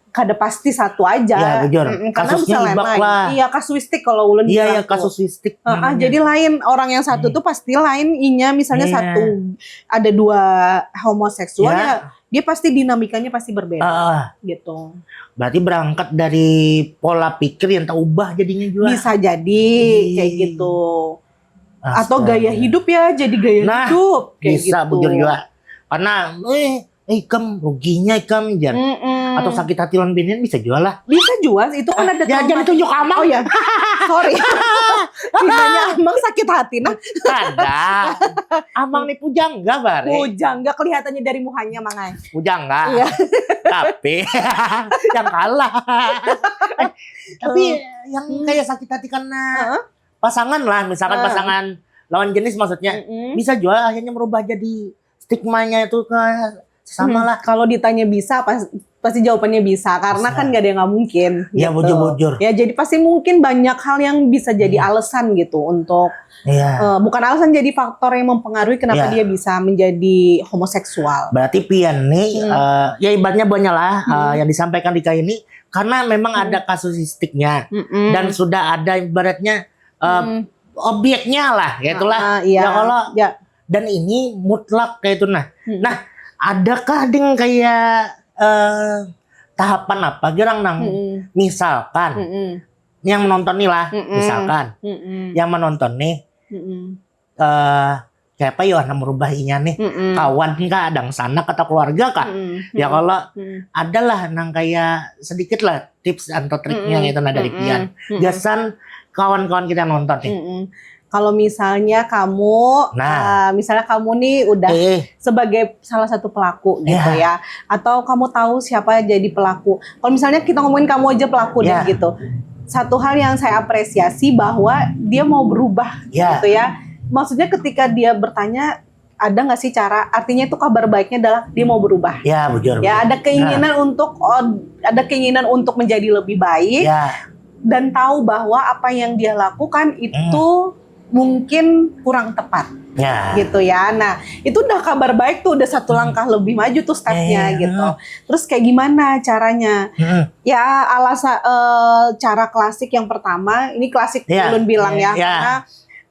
kada pasti satu aja. Ya, bujur. Mm-mm, karena Kasusnya bisa ibak lain-lain. lah. Iya, kasuistik kalau ulun Iya, bilang iya, tuh. kasusistik Heeh, namanya. Jadi lain, orang yang satu Hmm. tuh pasti lain inya, misalnya Iya. Satu ada dua homoseksual Ya. Ya, dia pasti dinamikanya pasti berbeda Ah, ah. Gitu. Berarti berangkat dari pola pikir yang tak ubah jadinya juga. Bisa jadi Ih. Kayak gitu. Astaga. Atau gaya hidup ya, jadi gaya Nah, hidup kayak Bisa gitu. Bujur juga. Karena eh eh, ikam ruginya ikam jar. Mm-mm. Atau sakit hati lawan binian bisa juga lah. Bisa juga, itu kan ada Ya, trauma. Jangan tunjuk amang. Oh ya, sorry. Dinanya amang sakit hati nah. Ada. Amang nih pujangga bare. Bujangga kelihatannya dari muhanya mangai. Pujangga. Iya. Tapi yang kalah. Tapi yang Hmm. kayak sakit hati karena Heeh. pasangan lah, misalkan Heeh. pasangan lawan jenis maksudnya. Mm-mm. Bisa juga akhirnya merubah jadi stigmanya itu ke sesama Hmm, lah. Kalau ditanya bisa, pas, pasti jawabannya bisa karena Bisa. Kan gak ada yang nggak mungkin. Ya, gitu. Bujur-bujur. Ya jadi pasti mungkin banyak hal yang bisa jadi Hmm. alasan gitu untuk Iya. eh, bukan alasan, jadi faktor yang mempengaruhi kenapa Iya. Dia bisa menjadi homoseksual. Berarti pian nih, Hmm. eh, ya ibaratnya banyak lah eh, Hmm. yang disampaikan Rika ini karena memang Hmm. ada kasusistiknya Mm-mm. dan sudah ada ibaratnya eh, Mm-mm. objeknya lah, ya itulah. Ah, iya. Ya kalau Ya. Dan ini mutlak kayak itu nah. Mm-mm. Nah, adakah ding kayak eh, tahapan apa girang nang Mm-mm. misalkan Mm-mm. yang menonton nih lah, Mm-mm. misalkan Mm-mm. yang menonton nih Mm-mm. eh kayak apa ya nang merubah inya nih Mm-mm. kawan kah, dangsanak atau keluarga kah? Mm-mm. Ya kalau Mm-mm. adalah nang kayak sedikit lah tips atau triknya Mm-mm. Itu nah dari Mm-mm. pian. Mm-mm. Gasan kawan-kawan kita nonton nih. Mm-mm. Kalau misalnya kamu, Nah. ah, misalnya kamu nih udah Eh, sebagai salah satu pelaku gitu Ya. Ya, atau kamu tahu siapa jadi pelaku. Kalau misalnya kita ngomongin kamu aja pelaku Ya. Deh gitu. Satu hal yang saya apresiasi bahwa dia mau berubah Ya. Gitu ya. Maksudnya ketika dia bertanya ada nggak sih cara? Artinya itu kabar baiknya adalah dia mau berubah. Ya bujur. Ya bujur. Ada keinginan untuk oh, ada keinginan untuk menjadi lebih baik Ya. Dan tahu bahwa apa yang dia lakukan itu mungkin kurang tepat. Ya. Gitu ya. Nah, itu udah kabar baik tuh, udah satu langkah lebih maju tuh stepnya. Ya, ya, gitu. Terus kayak gimana caranya? Hmm. Ya, alasan, eh, cara klasik yang pertama, ini klasik, ya, ulun bilang ya, ya, karena,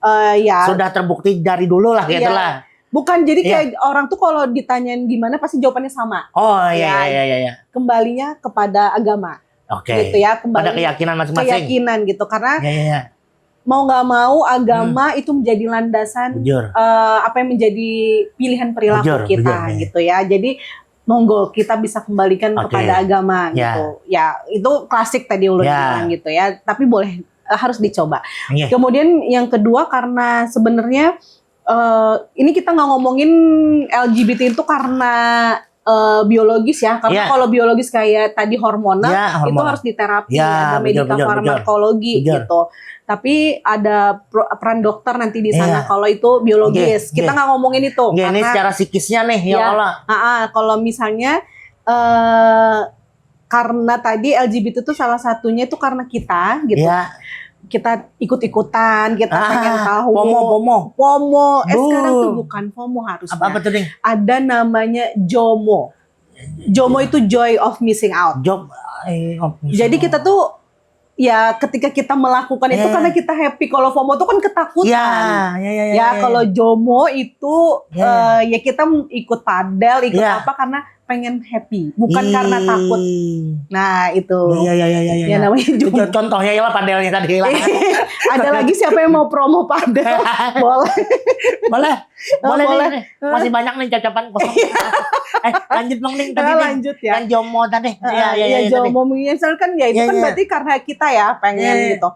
eh, ya, sudah terbukti dari dulu lah, ya, gitu lah. Bukan, jadi, ya, kayak orang tuh kalau ditanyain gimana pasti jawabannya sama. Oh, iya, ya, iya, iya, iya. Kembalinya kepada agama. Oke. Gitu ya, kembali pada keyakinan masing-masing. Keyakinan gitu, karena, ya, ya, ya, mau nggak mau agama, hmm, itu menjadi landasan, bujur, eh, apa yang menjadi pilihan perilaku, bujur, kita, bujur, ya, gitu ya. Jadi monggo kita bisa kembalikan, oke, kepada agama, ya, gitu. Ya, itu klasik tadi ulun, ya, bilang gitu ya. Tapi boleh, eh, harus dicoba. Iya. Kemudian yang kedua, karena sebenarnya, eh, ini kita nggak ngomongin L G B T itu karena, eh, biologis ya, karena, ya, kalau biologis kayak tadi hormonal, ya, itu hormonal harus diterapi, ya, ada, betul, medical, betul, betul, farmakologi, betul, gitu. Tapi ada pro- peran dokter nanti di sana, iya, kalau itu biologis. Oke, kita, oke, nggak ngomongin itu, oke, ini karena secara psikisnya nih, ya, ya, Allah. Ah, ah, kalau misalnya, eh, karena tadi L G B T itu salah satunya itu karena kita gitu. Ya. Kita ikut-ikutan, kita, ah, pengen tahu. FOMO, FOMO. FOMO. Eh, sekarang tuh bukan FOMO harusnya. Apa, apa tuh, Ding? Ada namanya JOMO. JOMO itu joy of missing out. Job, eh, of missing out. Jadi kita tuh, ya, ketika kita melakukan itu, eh, karena kita happy. Kalau FOMO tuh kan ketakutan. Ya, ya, ya, ya, ya, ya. Kalau JOMO itu, ya, eh, ya kita ikut padel, ikut, ya, apa, karena pengen happy, bukan, ih, karena takut. Nah, itu. Ya, ya, ya, ya, ya, ya, ya, namanya JOMO. Itu contohnya ya lah, padelnya tadi lah. Ada lagi siapa yang mau promo padel? Boleh. Boleh. Oh, boleh, boleh nih. Masih banyak nih cacapan kosong. Eh, lanjut, Mang, Ning, tadi, nah, Ning, lanjut ya. Yang JOMO tadi. Heeh, iya, iya, iya, iya, JOMO tadi. Misalkan ya itu, iya, kan, iya, berarti karena kita ya pengen, iya, gitu.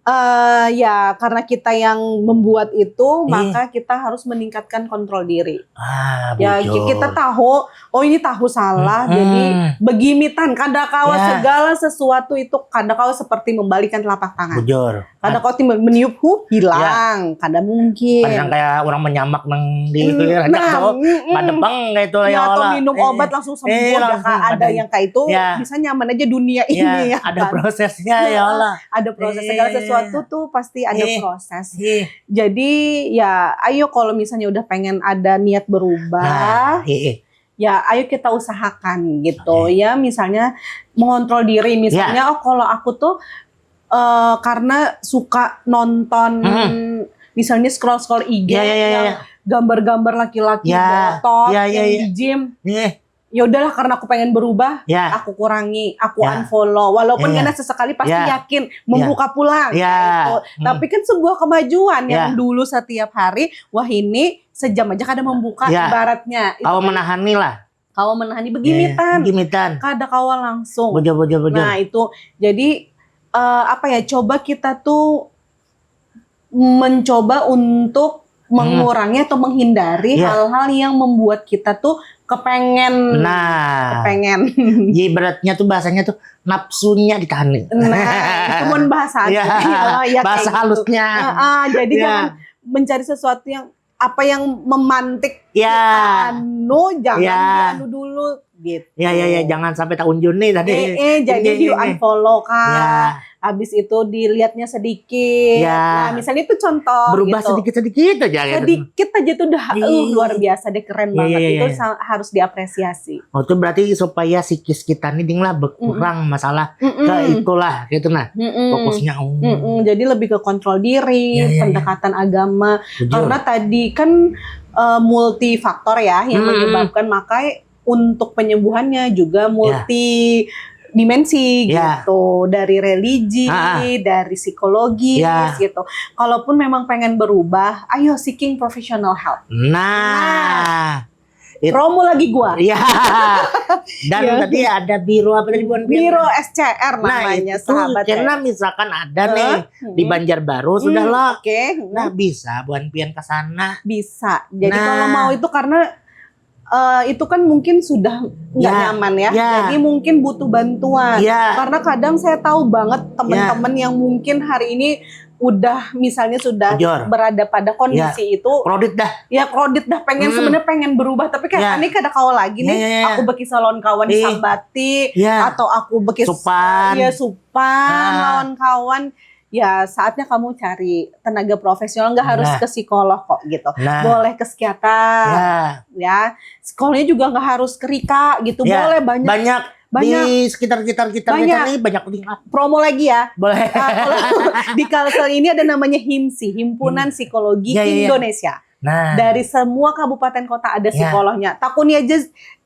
Eh, ya, karena kita yang membuat itu, iya, maka kita harus meningkatkan kontrol diri. Ah, ya, bujur. Kita tahu, oh, ini tahu salah, hmm, jadi begimitan, kada kawa, ya, segala sesuatu itu kada kawa seperti membalikan telapak tangan. Bujur. Kada kau timbul meniup, huh, hilang. Ya. Kada mungkin. Kada kayak orang menyamak nang di, hmm, itu ya, nah, tuh, mm-mm, madepeng kayak itu, ya Allah. Atau minum, eh, obat langsung sembuh, eh, ya, langsung ada yang kayak itu, ya, bisa nyaman aja dunia, ya, ini, ya, ada kan? Prosesnya, ya Allah. Ada proses, segala, eh, sesuatu tuh pasti ada, eh, proses. Eh. Jadi ya, ayo, kalau misalnya udah pengen ada niat berubah, nah, eh, eh, ya, ayo kita usahakan gitu, oke, ya, misalnya mengontrol diri, misalnya, ya, oh, kalau aku tuh, eh, karena suka nonton, hmm, misalnya scroll-scroll I G, ya, ya, ya, yang, ya, gambar-gambar laki-laki, ya, berotot, ya, ya, yang, ya, di gym. Ya. Ya udahlah, karena aku pengen berubah, ya, aku kurangi, aku, ya, unfollow. Walaupun, ya, ya, kena sesekali pasti, ya, yakin, ya, membuka pulang, ya, gitu. Hmm. Tapi kan sebuah kemajuan yang, ya, dulu setiap hari, wah, ini sejam aja kada membuka, ya, ibaratnya. Itu kawa kan menahani lah. Kawa menahani, begimitan. Iya, begimitan. Kada kawa langsung. Bujur, bujur, bujur. Nah, itu. Jadi, eh, apa ya, coba kita tuh mencoba untuk, hmm, mengurangi atau menghindari, iya, hal-hal yang membuat kita tuh kepengen. Nah. Kepengen. Jadi ibaratnya tuh, bahasanya tuh nafsunya ditahan. Nah, itu mun bahasa, iya, halusnya. Bahasa gitu. Heeh, heeh, jadi, iya, jangan mencari sesuatu yang apa yang memantik, ya, kita anu, jangan, ya, dianu dulu gitu. Ya, ya, ya, jangan sampai tak unjun nih tadi. Eh, eh, jadi, eh, eh, di-unfollow kah? Ya. Habis itu dilihatnya sedikit. Ya. Nah, misalnya itu contoh. Berubah gitu. Sedikit-sedikit aja gitu. Sedikit aja tuh udah, iya, uh, luar biasa deh, keren, iya, banget. Iya, itu, iya, sa-, harus diapresiasi. Oh, itu berarti supaya psikis kita nih, Ding, lah, berkurang, mm-mm, masalah, mm-mm, ke itulah gitu, nah. Mm-mm. Fokusnya, oh. Mm-mm. Jadi lebih ke kontrol diri, ya, ya, ya, pendekatan agama. Jujur. Karena tadi kan, eh, multifaktor ya yang, hmm, menyebabkan, maka untuk penyembuhannya juga, ya, multi dimensi, ya, gitu, dari religi, ah, ah, dari psikologis, ya, gitu. Kalaupun memang pengen berubah, ayo seeking professional help. Nah. Nah. It-, promo lagi gua. Iya. Dan, ya, tadi ada biro apa tadi, bukan biro? Biro S C R namanya, nah, itu, sahabat, karena ya, misalkan ada, heeh, nih, hmm, di Banjarbaru, hmm, sudah lah. Oke. Nah, bisa buan pian ke sana. Bisa. Jadi, nah, kalau mau itu karena, eh, itu kan mungkin sudah nggak, ya, nyaman ya. Ya. Jadi mungkin butuh bantuan. Ya. Karena kadang saya tahu banget teman-teman, ya, yang mungkin hari ini udah, misalnya sudah, bujur, berada pada kondisi, ya, itu, crowded dah. Ya, crowded dah, pengen, hmm, sebenarnya pengen berubah, tapi kayak, ya, ini kada kawa lagi, ya, nih, ya, ya, aku bekisah lawan kawan, ih, sambati, ya, atau aku bekis-, supan, ya, supan, ah, lawan kawan. ya saatnya kamu cari tenaga profesional, nggak harus Nah. ke psikolog kok gitu. Nah. Boleh ke psikiater, Ya, ya. Sekolahnya juga nggak harus ke Rika gitu. Ya, Boleh banyak, banyak, banyak. Di sekitar-sekitar kita Banyak. Ini banyak nih. Ah, Promo lagi ya. Boleh. Nah, kalau di Kalsel ini ada namanya HIMSI, Himpunan Hmm. Psikologi Ya, ya, ya. Indonesia. Nah, Dari semua kabupaten kota ada Ya. psikolognya. Takuni aja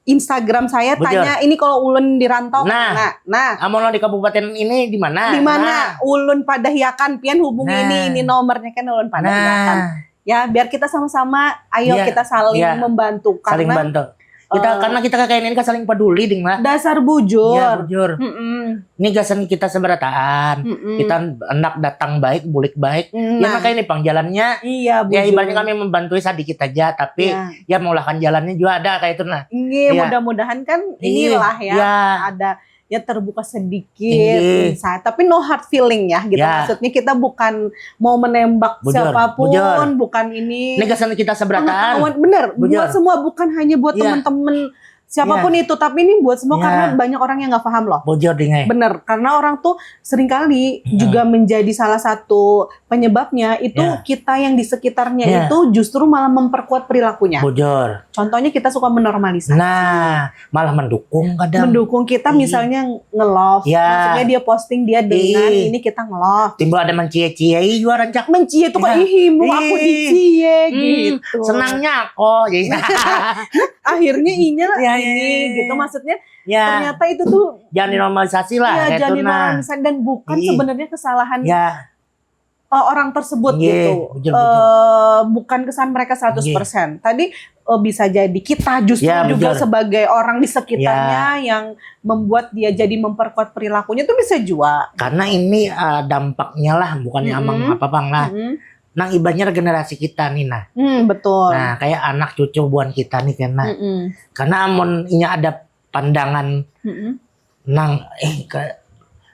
Instagram saya, Bujur. Tanya ini kalau ulun di rantau Nah. mana. Nah, Amun di kabupaten ini di mana? Di mana? Ulun padahiakan, pian hubungi Nah. ini, ini nomornya kan ulun padahiakan. Nah, Ya, biar kita sama-sama, ayo Iya, kita saling iya. membantu Saling karena bantu. Kita eh, karena kita kayak ini kan saling peduli, ding lah. Dasar bujur. Ya, bujur. Mm-mm. Ini gasan kita seberataan. Mm-mm. Kita hendak datang baik, bulik baik. Mm, Ya nah. Makanya ini pangjalannya. Iya, Ya bujur. Ibaratnya kami membantu sedikit aja, tapi Ya. Ya memulahkan jalannya juga ada kayak itu nah. Ini Iya. Mudah-mudahan kan Iya. inilah ya Ya. ada ya terbuka sedikit Iya. insight, tapi no hard feeling ya gitu. Ya. Maksudnya kita bukan mau menembak Bujur, siapapun, bujur. Bukan ini Ini gasan kita seberataan. Pengetahuan bener Bujur. Buat semua, bukan hanya buat Iya. Teman-teman siapapun itu, tapi ini buat semua Ya. Karena banyak orang yang nggak paham loh. Bujur, ding, eh. Bener, karena orang tuh seringkali Mm-mm. juga menjadi salah satu penyebabnya itu Ya. Kita yang di sekitarnya Ya. itu justru malah memperkuat perilakunya. Bujur. Contohnya kita suka menormalisasi. Nah, malah mendukung kadang. Mendukung kita Iya. Misalnya nge-love. Ya. Maksudnya dia posting, dia dengar Iya. Ini kita nge-love. Timbul ada mencie-ciei juga rancak. Mencie tuh kayak Ya. ih mau aku Ih. dicie Hmm, gitu. Senangnya kok. Jadi, Akhirnya inya Ya, ini ya, ya, gitu ya. Maksudnya Ya, ternyata itu tuh jangan dinormalisasi lah. Ya, Kayak jangan itu nah. Dinormalisasi dan bukan Iya. Sebenarnya kesalahan Ya, eh, orang tersebut Iya, gitu. Bujur, bujur. Eh, bukan kesalahan mereka seratus persen. Tadi eh, bisa jadi kita justru Ya, juga bujur. Sebagai orang di sekitarnya yang membuat dia jadi memperkuat perilakunya tuh bisa juga. Karena ini eh, dampaknya lah, bukannya Mm-mm. Amang apa pang lah. Mm-mm. Nang ibaratnya generasi kita nih nah. Hmm, betul. Nah, kayak anak cucu buan kita nih kena. Mm-mm. Karena amun inya ada pandangan Mm-mm. nang eh ke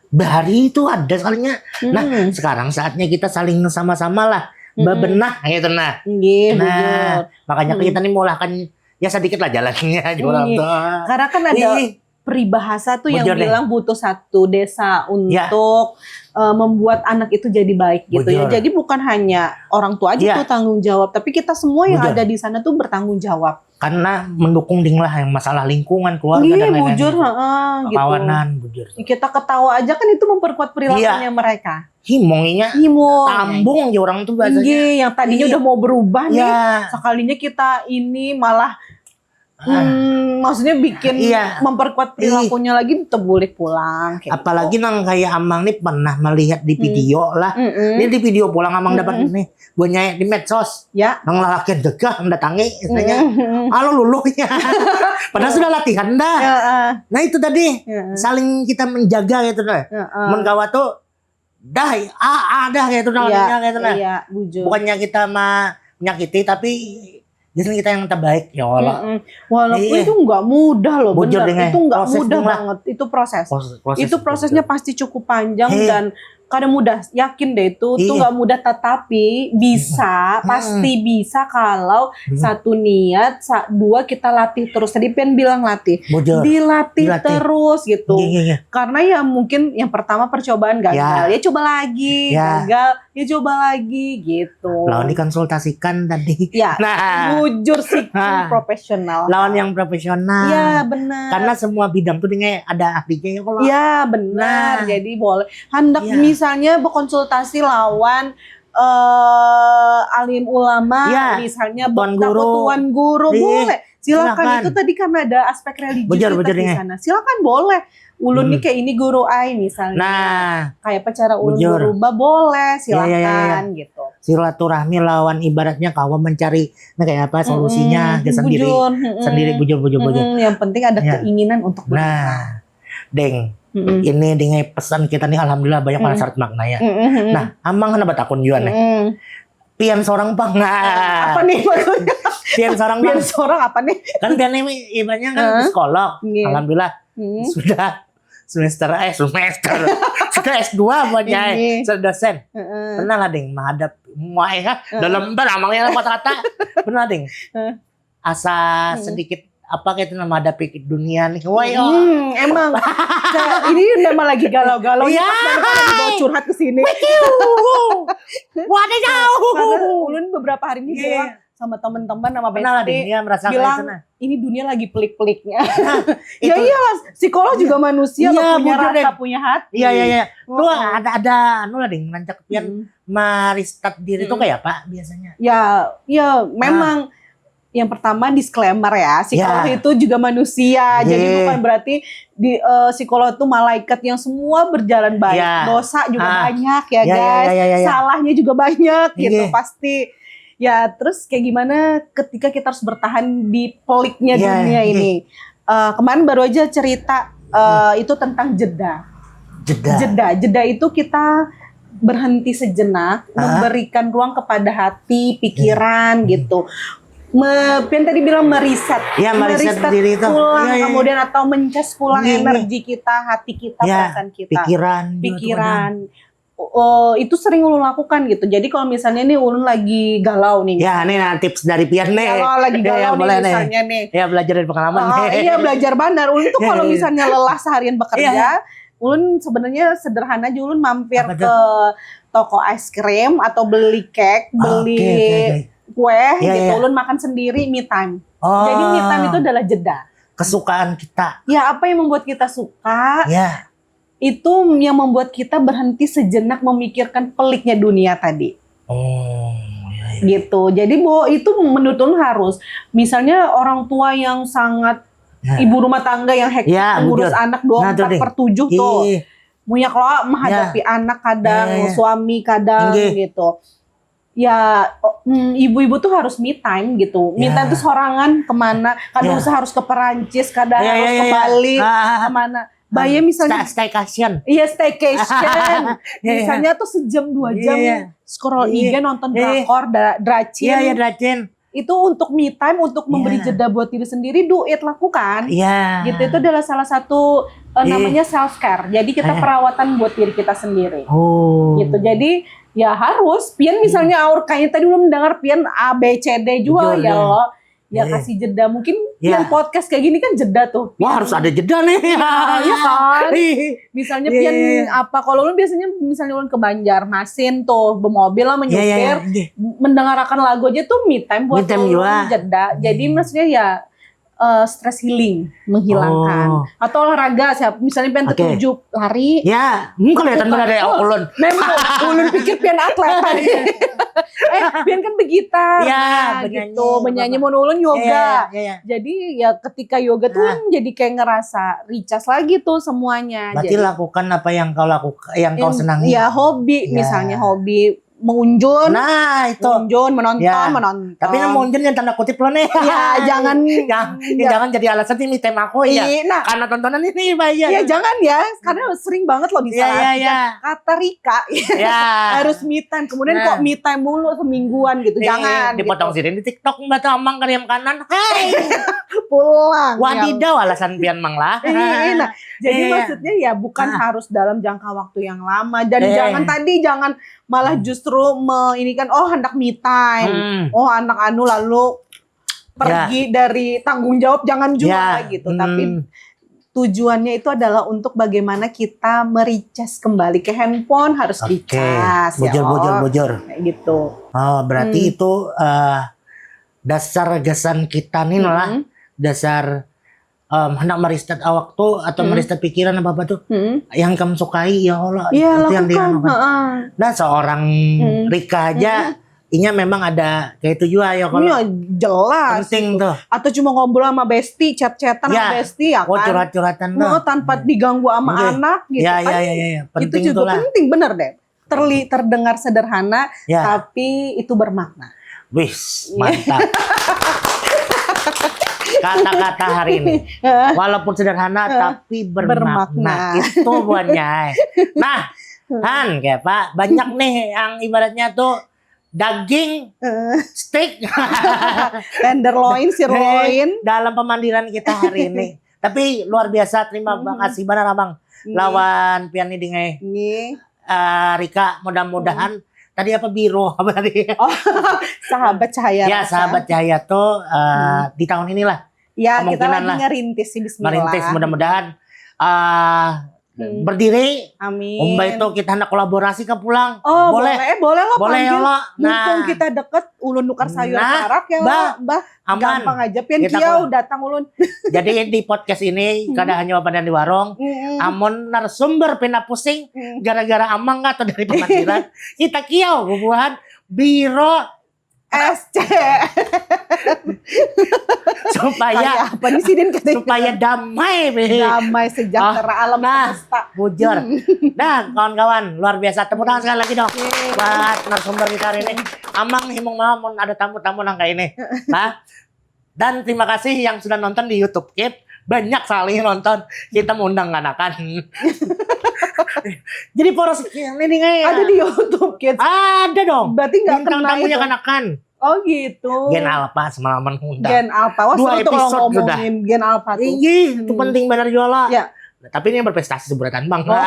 bahari itu ada sekalinya. Nah, Mm-mm. Sekarang saatnya kita saling sama-sama lah Mm-mm. Bebenah gitu nah. Nggih, Nah, bujur. Makanya Hmm. Kita nih mulahkan ya sedikit lah jalannya aja orang Iya. tua. Karena kan ada Ih, peribahasa tuh yang Bujur deh. Bilang butuh satu desa untuk Ya. eh, membuat anak itu jadi baik gitu ya. Bujur. Jadi bukan hanya orang tua aja Iya. Tuh tanggung jawab, tapi kita semua yang Bujur. Ada di sana tuh bertanggung jawab. Karena mendukung ding lah yang masalah lingkungan, keluarga Iya, dan lain-lain. Bujur, Gitu. Heeh, gitu. Kawanan, bujur. Kita ketawa aja kan itu memperkuat perilakunya Iya. Mereka. Himunginya Himung. Tambung aja orang tuh bahasanya. Iya, yang tadinya Iya. Udah mau berubah nih. Ya. Sekalinya kita ini malah Ah. Hmm, maksudnya bikin Iya. Memperkuat perilakunya lagi tebulik pulang kayak Apalagi gitu. Nang kayak Amang nih pernah melihat di Hmm. video lah. Mm-mm. Ini di video pulang Amang dapat Mm-mm. Nih, gue nyai di medsos. Ya. Nang lalakian degah datangi, katanya, Mm-mm. "Halo luluh ya." Padahal sudah latihan dah. Ya, ah. Nah itu tadi Ya. Saling kita menjaga gitu dah. Ya, ah. Mun kawa tuh dah ah, ah dah gitu nah, Iya, gitu nah. Iya, bujur. Bukannya kita menyakiti tapi Jadi kita yang terbaik ya Allah. Mm-mm. Walaupun Iya. Itu nggak mudah loh, Bujur bener. Ding, eh. Itu nggak Proses mudah Ding lah. Banget. Itu proses. Proses, proses, Itu prosesnya bujur. Pasti cukup panjang Hei. Dan kada mudah. Yakin deh itu tuh Iya. Nggak mudah, tetapi bisa, Hmm. Pasti bisa kalau Hmm. Satu niat, sa- dua kita latih terus. Tadi Pian bilang latih. Bujur. Dilatih Dilatih. terus gitu. Iya, iya, iya. Karena ya mungkin yang pertama percobaan gagal, Ya. Ya coba lagi, Ya. gagal, ya coba lagi gitu. Lawan dikonsultasikan tadi. Ya, Nah. Bujur sih Nah. Profesional. Lawan yang profesional. Ya benar. Karena semua bidang tuh dia ada ahlinya ya kalau. Ya benar. Nah. Jadi boleh. Hendak Ya. Misalnya berkonsultasi lawan eh, alim ulama, Ya. Misalnya Tuan bertakwa guru. Tuan guru, Iya. Boleh. Silakan. Silakan. Itu tadi karena ada aspek religius Bujur, kita bujur, di Ding, eh. Sana. Silakan boleh. Ulun Hmm. Nih kayak ini guru ai misalnya. Nah, Kayak apa cara ulun Bujur. Berubah boleh, Ya, ya, ya, ya. Silakan gitu. Silaturahmi lawan ibaratnya kawa mencari nah kayak apa solusinya Mm-mm. dia sendiri. Bujur, mm-mm. Sendiri bujur-bujur-bujur. Mm-mm. Yang penting ada Ya. Keinginan untuk berubah. Nah, Deng, Mm-mm. Ini Ding, pesan kita nih alhamdulillah banyak Mm-mm. penasaran maknanya. Mm-mm. Nah, Amang kenapa takun juga nih? Mm-mm. Pian seorang pang. Nah, Apa nih maksudnya? Pian seorang Pian pang. Seorang apa nih? Kan Pian ini ibaratnya kan Heeh. Psikolog. Iya. Alhamdulillah Hmm. Sudah semester eh semester sudah S dua buat Iya. Sudah dosen. Heeh. Pernah lah Ding menghadap muai ha Heeh. Dalam bar amangnya kata-kata. Pernah Ding Heeh. Asa Hmm. Sedikit apa kayak itu nama hadapi dunia nih. Woi, oh. Hmm, emang. Kayak ini memang lagi galau-galau. Iya. Pas banget lagi bawa curhat ke sini. Wah, ada jauh. Karena ulun beberapa hari ini Iya. bilang sama teman-teman, sama Pernah lah deh, bestie, dia merasakan bilang itu nah. Ini dunia lagi pelik-peliknya. Ya Itu iyalah, psikolog juga manusia Iya, loh, punya bujur, rasa, Deng. Punya hati. Iya, iya, iya. Tuh Oh. ada ada anu lah ding, rancak pian Hmm. meristat diri tuh Hmm. kayak apa biasanya? Ya, ya memang yang pertama disclaimer ya, psikolog Ya. itu juga manusia, jadi Iya. bukan berarti di eh, psikolog itu malaikat yang semua berjalan baik, Ya. dosa juga Ah. banyak ya Ya, ya, guys, ya, ya, ya. Salahnya juga banyak gitu Iya. Pasti. Ya terus kayak gimana ketika kita harus bertahan di peliknya Iya, dunia iya. ini? Eh, kemarin baru aja cerita eh, itu tentang jeda. Jeda. Jeda, jeda itu kita berhenti sejenak, Hah? Memberikan ruang kepada hati, pikiran gitu. Me, pian tadi bilang meriset, Ya, meriset diri itu. Pulang Iya, iya. Kemudian atau mencas pulang Iya, iya. Energi kita, hati kita, Ya, Perasaan kita, Pikiran. juga tuh Pikiran. Oh, itu sering ulun lakukan gitu. Jadi kalau misalnya nih ulun lagi galau nih. Ya, ini nah tips dari Pian nih. Kalau lagi Ya, galau ya, nih boleh nih. Misalnya nih. Ya, belajar dari pengalaman Oh, nih. Iya belajar banar. Ulun tuh Iya, kalau iya. Misalnya lelah seharian bekerja, Iya. ulun sebenarnya sederhana aja ulun mampir Apa tuh? Ke toko es krim atau beli cake, Oke, beli oke, oke. Kue Iya, gitu. Iya. Ulun makan sendiri me time. Oh. Jadi me time itu adalah jeda. Kesukaan kita. Ya apa yang membuat kita suka, Ya. Itu yang membuat kita berhenti sejenak memikirkan peliknya dunia tadi. Oh, ya, ya. Gitu. Jadi bahwa itu menurut ulun harus. Misalnya orang tua yang sangat Ya. Ibu rumah tangga yang hektik Ya, mengurus bujur. Anak dua puluh empat Nah, tuh, deh. per tujuh tuh. Ih. Munyak lo menghadapi anak kadang, Ya, ya, ya. Suami kadang Inggih. Gitu. Ya, oh, mm, ibu-ibu tuh harus me time gitu. Me Ya. Time tuh sorangan kemana, kadang Ya. Usah harus ke Perancis, kadang Ya, ya, harus ya, ke ya. Bali, Ah. Kemana. Bahaya misalnya. Staycation. Iya, staycation. Ya, ya. Misalnya tuh sejam dua jam Iya, iya. Scroll Iya. I G, nonton Iya. Drakor, dra- dracin. Iya, ya, dracin. Itu untuk me time, untuk memberi Iya. Jeda buat diri sendiri, do it, lakukan. Iya. Gitu, itu adalah salah satu uh, Iya. Namanya self care. Jadi kita Iya. Perawatan buat diri kita sendiri. Oh. Gitu. Jadi ya harus. Pian misalnya aur kayaknya tadi belum dengar pian A B C D juga. Bujur, ya. Lo. Ya Iya. Kasih jeda. Mungkin Iya. Pian podcast kayak gini kan jeda tuh. Wah, harus ada jeda nih. Iya kan? Iya. Misalnya Iya, Pian iya, iya. Apa kalau lu biasanya misalnya ulun ke Banjarmasin tuh bermobil lah Iya, iya, iya. menyupir, Iya. Mendengarakan lagu aja tuh me time buat Me time ulun, juga. Jeda. Jadi Hmm. Maksudnya ya eh, stress healing, menghilangkan. Oh. Atau olahraga siapa? Misalnya pengen Oke. Ketujuh lari. Ya, hmm, kelihatan Bukan. Benar deh Oh. ulun. Memang ulun pikir pian atlet tadi. Eh, pian kan begitar. Ya, Nah, bernyanyi. Gitu. Menyanyi mun ulun yoga. Iya, iya, iya. Jadi ya ketika yoga tuh Nah. Jadi kayak ngerasa recharge lagi tuh semuanya. Berarti Jadi lakukan apa yang kau lakukan, yang kau senangi. Ya hobi, Ya. Misalnya hobi mengunjun. Nah, itu. Mengunjun, menonton, Ya. menonton. Tapi yang mengunjun yang tanda kutip lo nih. Ya, jangan. Jangan, Ya. Jangan jadi alasan nih me time aku ya. Iya, nah. Karena tontonan ini bahaya. Iya jangan ya, karena sering banget loh Iya, iya, disalahkan. Iya. Kata Rika Ya. Harus me time, kemudian Nah. Kok me time mulu semingguan gitu, Eh, jangan. Dipotong Gitu. Sini di TikTok mbak tuh amang kalian kanan. Hei. Pulang. Wadidaw alasan pian mang lah. Iya, nah, jadi Iya. Maksudnya ya bukan Ah. Harus dalam jangka waktu yang lama dan Eh. Jangan tadi jangan malah Hmm. Justru me, ini kan oh hendak me time, Hmm. Oh anak anu lalu pergi Ya. Dari tanggung jawab jangan juga Ya. Gitu. Hmm. Tapi tujuannya itu adalah untuk bagaimana kita merecharge kembali ke handphone harus Oke, dicas bujur, ya bujur, oh. Bujur. Kayak gitu. Oh, berarti Hmm. Itu eh, dasar gasan kita nih lah, Hmm. Dasar em, hendak meristat awak tuh atau Hmm. Meristat pikiran apa apa tuh, Hmm. Yang kamu sukai ya Allah, Iya itu yang lakukan. dilakukan. Heeh. Nah, seorang Hmm. Rika aja, Hmm. Inya memang ada kayak itu juga ya kalau Iya jelas. Penting tuh. Atau cuma ngobrol sama bestie, chat-chatan sama Ya. bestie ya Oh, kan. curhat-curhatan tuh. Mau tanpa diganggu sama Oke. anak gitu Ya, kan. ya, ya, ya, ya. Itu Penting juga itulah. Penting bener deh. Terli terdengar sederhana, Ya. Tapi itu bermakna. Wis, mantap. Kata-kata hari ini. Walaupun sederhana tapi bermakna. Bermakna. Itu buahnya. Nah, Han, kayak apa? Banyak nih yang ibaratnya tuh daging, steak, Tenderloin, sirloin. Dalam pemandiran kita hari ini. Tapi luar biasa, terima Hmm. kasih banget Abang. Nih. Lawan Pian nih dingai. Nih. Eh, Rika, mudah-mudahan tadi apa, biro apa tadi? Oh, sahabat cahaya Ya, rasa. Sahabat Cahaya tuh eh, Hmm. di tahun inilah Ya, kita lagi ngerintis sih, bismillah. Merintis, mudah-mudahan uh, hmm. berdiri. Amin. Umbai itu kita hendak kolaborasi ke pulang. Oh, boleh. Boleh, boleh lah. Boleh lah. Nah. Mumpung kita deket, ulun nukar sayur nah, parak ya, bah. Bah. Aman. Gampang aja, pian kiau datang ulun. Jadi di podcast ini, hmm. kada hanya Bapak dan di warung, hmm. amun narasumber pina pusing, hmm. gara-gara amang atau dari pengadilan, kita kiau bubuhan biro S C. Supaya apa nih sidin katanya? Supaya damai, be. Damai sejahtera oh, alam nah, semesta. Bujur. Hmm. Nah, kawan-kawan, luar biasa. Tepuk tangan sekali lagi dong. Yeay. Buat narasumber kita hari ini. Amang himung mau ada tamu-tamu nang kayak ini. Nah, dan terima kasih yang sudah nonton di YouTube Kid. Banyak sekali nonton. Kita mengundang kanakan. Jadi poros ini nih ada di YouTube Kid. Ada dong. Berarti nggak kenal tamunya itu. Kanakan. Oh gitu. Gen Alpha semalaman undang. Gen Alpha. Wah, dua episode sudah. Gen Alpha tuh. Iya, itu penting benar juga lah. Ya. Nah, tapi ini yang berprestasi seberatan bang. Oh.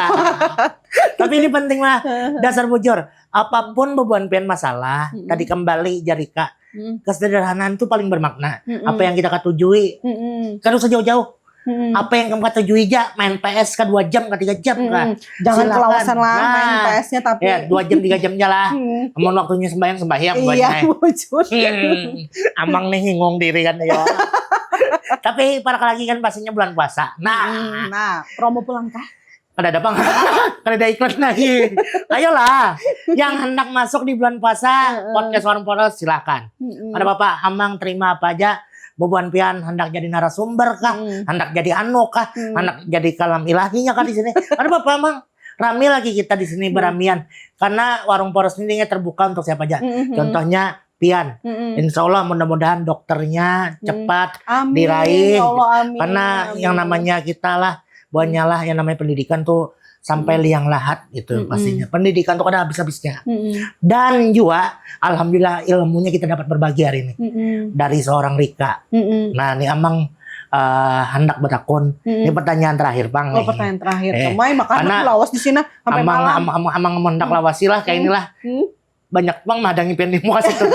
Tapi ini penting lah. Dasar bujur. Apapun bebuan pian masalah, hmm. tadi kembali jarika. Hmm. Kesederhanaan itu paling bermakna. Hmm. Apa yang kita ketujui. Hmm. Kada usah jauh-jauh. Hmm. Apa yang kamu ketujui aja, main P S ke dua jam, ke tiga jam hmm. kah. Jangan kelawasan lah nah, main P S-nya tapi. Ya, dua jam, tiga jam aja lah. Hmm. Amun waktunya sembahyang, sembahyang. Iya, bujur. Hmm. Amang nih hingung diri kan ya. Tapi para lagi kan pastinya bulan puasa. Nah, hmm, nah, promo pulang kah? Kada ada pang. Kada ada iklan lagi. Ayolah, yang hendak masuk di bulan puasa, podcast Warung Poros silakan. Ada apa-apa, Amang terima apa aja. Bubuhan pian hendak jadi narasumber kah, hmm. hendak jadi anu kah, hmm. hendak jadi kalam ilahinya kah di sini. Ada apa-apa, Amang? Rami lagi kita di sini hmm. beramian. Karena Warung Poros ini terbuka untuk siapa aja. Hmm. Contohnya pian. Hmm. Insya Allah mudah-mudahan dokternya hmm. cepat amin. Diraih. Ya Allah, amin. Karena amin. Yang namanya kita lah, buahnya lah yang namanya pendidikan tuh sampai hmm. liang lahat gitu hmm. pastinya. Pendidikan tuh kada habis-habisnya. Hmm. Dan juga alhamdulillah ilmunya kita dapat berbagi hari ini hmm. dari seorang Rika. Hmm. Nah, ini Amang uh, hendak bertakun. Hmm. Ini pertanyaan terakhir, Bang. Oh, nih. Pertanyaan terakhir. Eh, makanya lawas di sini sampai amang, malam. Amang, amang, amang hendak hmm. lawasi lah kayak hmm. inilah. Hmm. Banyak bang mahadangi pian di muka situ.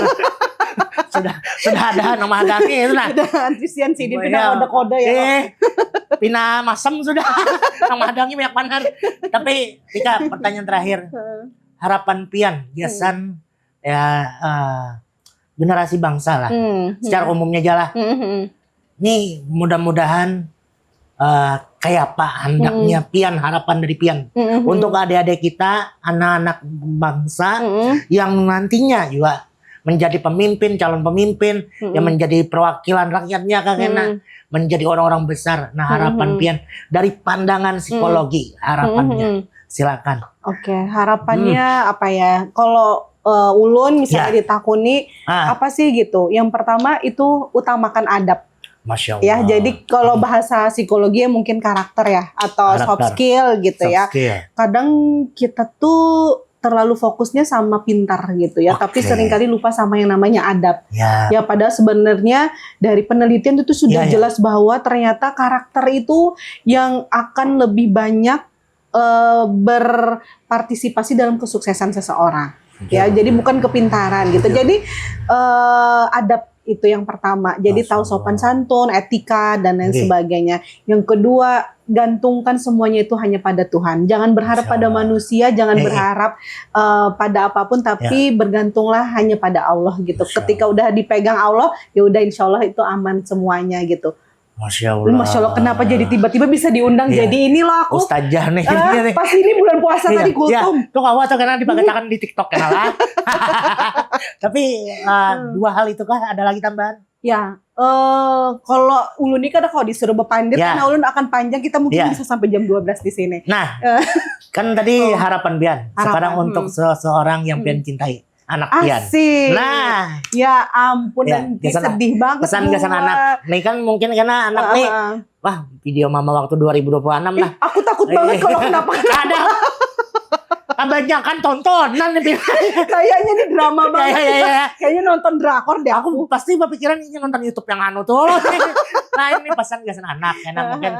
Sudah sudah ada nang mahadangi itu nah. Sudah antusian sidin pina kode-kode ya. Eh, pina masam sudah. Nang mahadangi banyak banar. Tapi Tika, pertanyaan terakhir. Harapan pian gasan ya uh, generasi bangsa lah. Hmm. Secara umumnya aja lah. Hmm. Nih mudah-mudahan uh, kayak apa handaknya hmm. pian, harapan dari pian hmm. untuk adik-adik kita, anak-anak bangsa hmm. yang nantinya juga menjadi pemimpin, calon pemimpin hmm. yang menjadi perwakilan rakyatnya kakena hmm. menjadi orang-orang besar. Nah harapan hmm. pian dari pandangan psikologi hmm. harapannya hmm. silakan. Oke, harapannya hmm. apa ya? Kalau uh, ulun misalnya ya. Ditakuni ah. Apa sih gitu? Yang pertama itu utamakan adab. Masya Allah. Ya, jadi kalau bahasa psikologi ya mungkin karakter ya atau karakter. Soft skill gitu soft ya. Skill. Kadang kita tuh terlalu fokusnya sama pintar gitu ya, okay. Tapi seringkali lupa sama yang namanya adab. Ya. Ya padahal sebenarnya dari penelitian itu sudah ya, jelas ya. Bahwa ternyata karakter itu yang akan lebih banyak uh, berpartisipasi dalam kesuksesan seseorang. Ya, jadi bukan kepintaran gitu. Jadi uh, adab itu yang pertama. Jadi tahu sopan santun, etika dan lain sebagainya. Yang kedua, gantungkan semuanya itu hanya pada Tuhan. Jangan berharap pada manusia, jangan eh, berharap uh, pada apapun, tapi ya. Bergantunglah hanya pada Allah gitu. Ketika udah dipegang Allah, ya udah insya Allah itu aman semuanya gitu. Masya Allah. Masya Allah, kenapa jadi tiba-tiba bisa diundang iya. Jadi ini loh aku. Ustazah nih. Uh, pas ini bulan puasa iya. Tadi kultum. Iya. Tuh kawa tuh karena dipakatakan di TikTok ya lah. Tapi uh, hmm. Dua hal itu kah ada lagi tambahan? Ya, uh, kalau ulun ini kada kalau disuruh berpandir ya. Karena ulun akan panjang kita mungkin ya. Bisa sampai jam dua belas di sini. Nah, uh. Kan tadi oh. Harapan Bian. Harapan. Sekarang hmm. Untuk seseorang yang hmm. Pian cintai. Anak pian. Asik. Nah. Ya ampun ya, nanti sedih banget. Pesan gasan anak. Nih kan mungkin karena anak uh, nih uh. Wah, video mama waktu dua ribu dua puluh enam nah. Aku takut eh, banget kalau kenapa. Ada. Kebanyakan tontonan nih. Kayaknya ini drama banget. Ya, ya, ya, ya. Kayaknya nonton drakor deh. Aku, aku pasti berpikiran ini nonton YouTube yang anu tuh. Nah, ini pesan gasan anak ya nah, mungkin.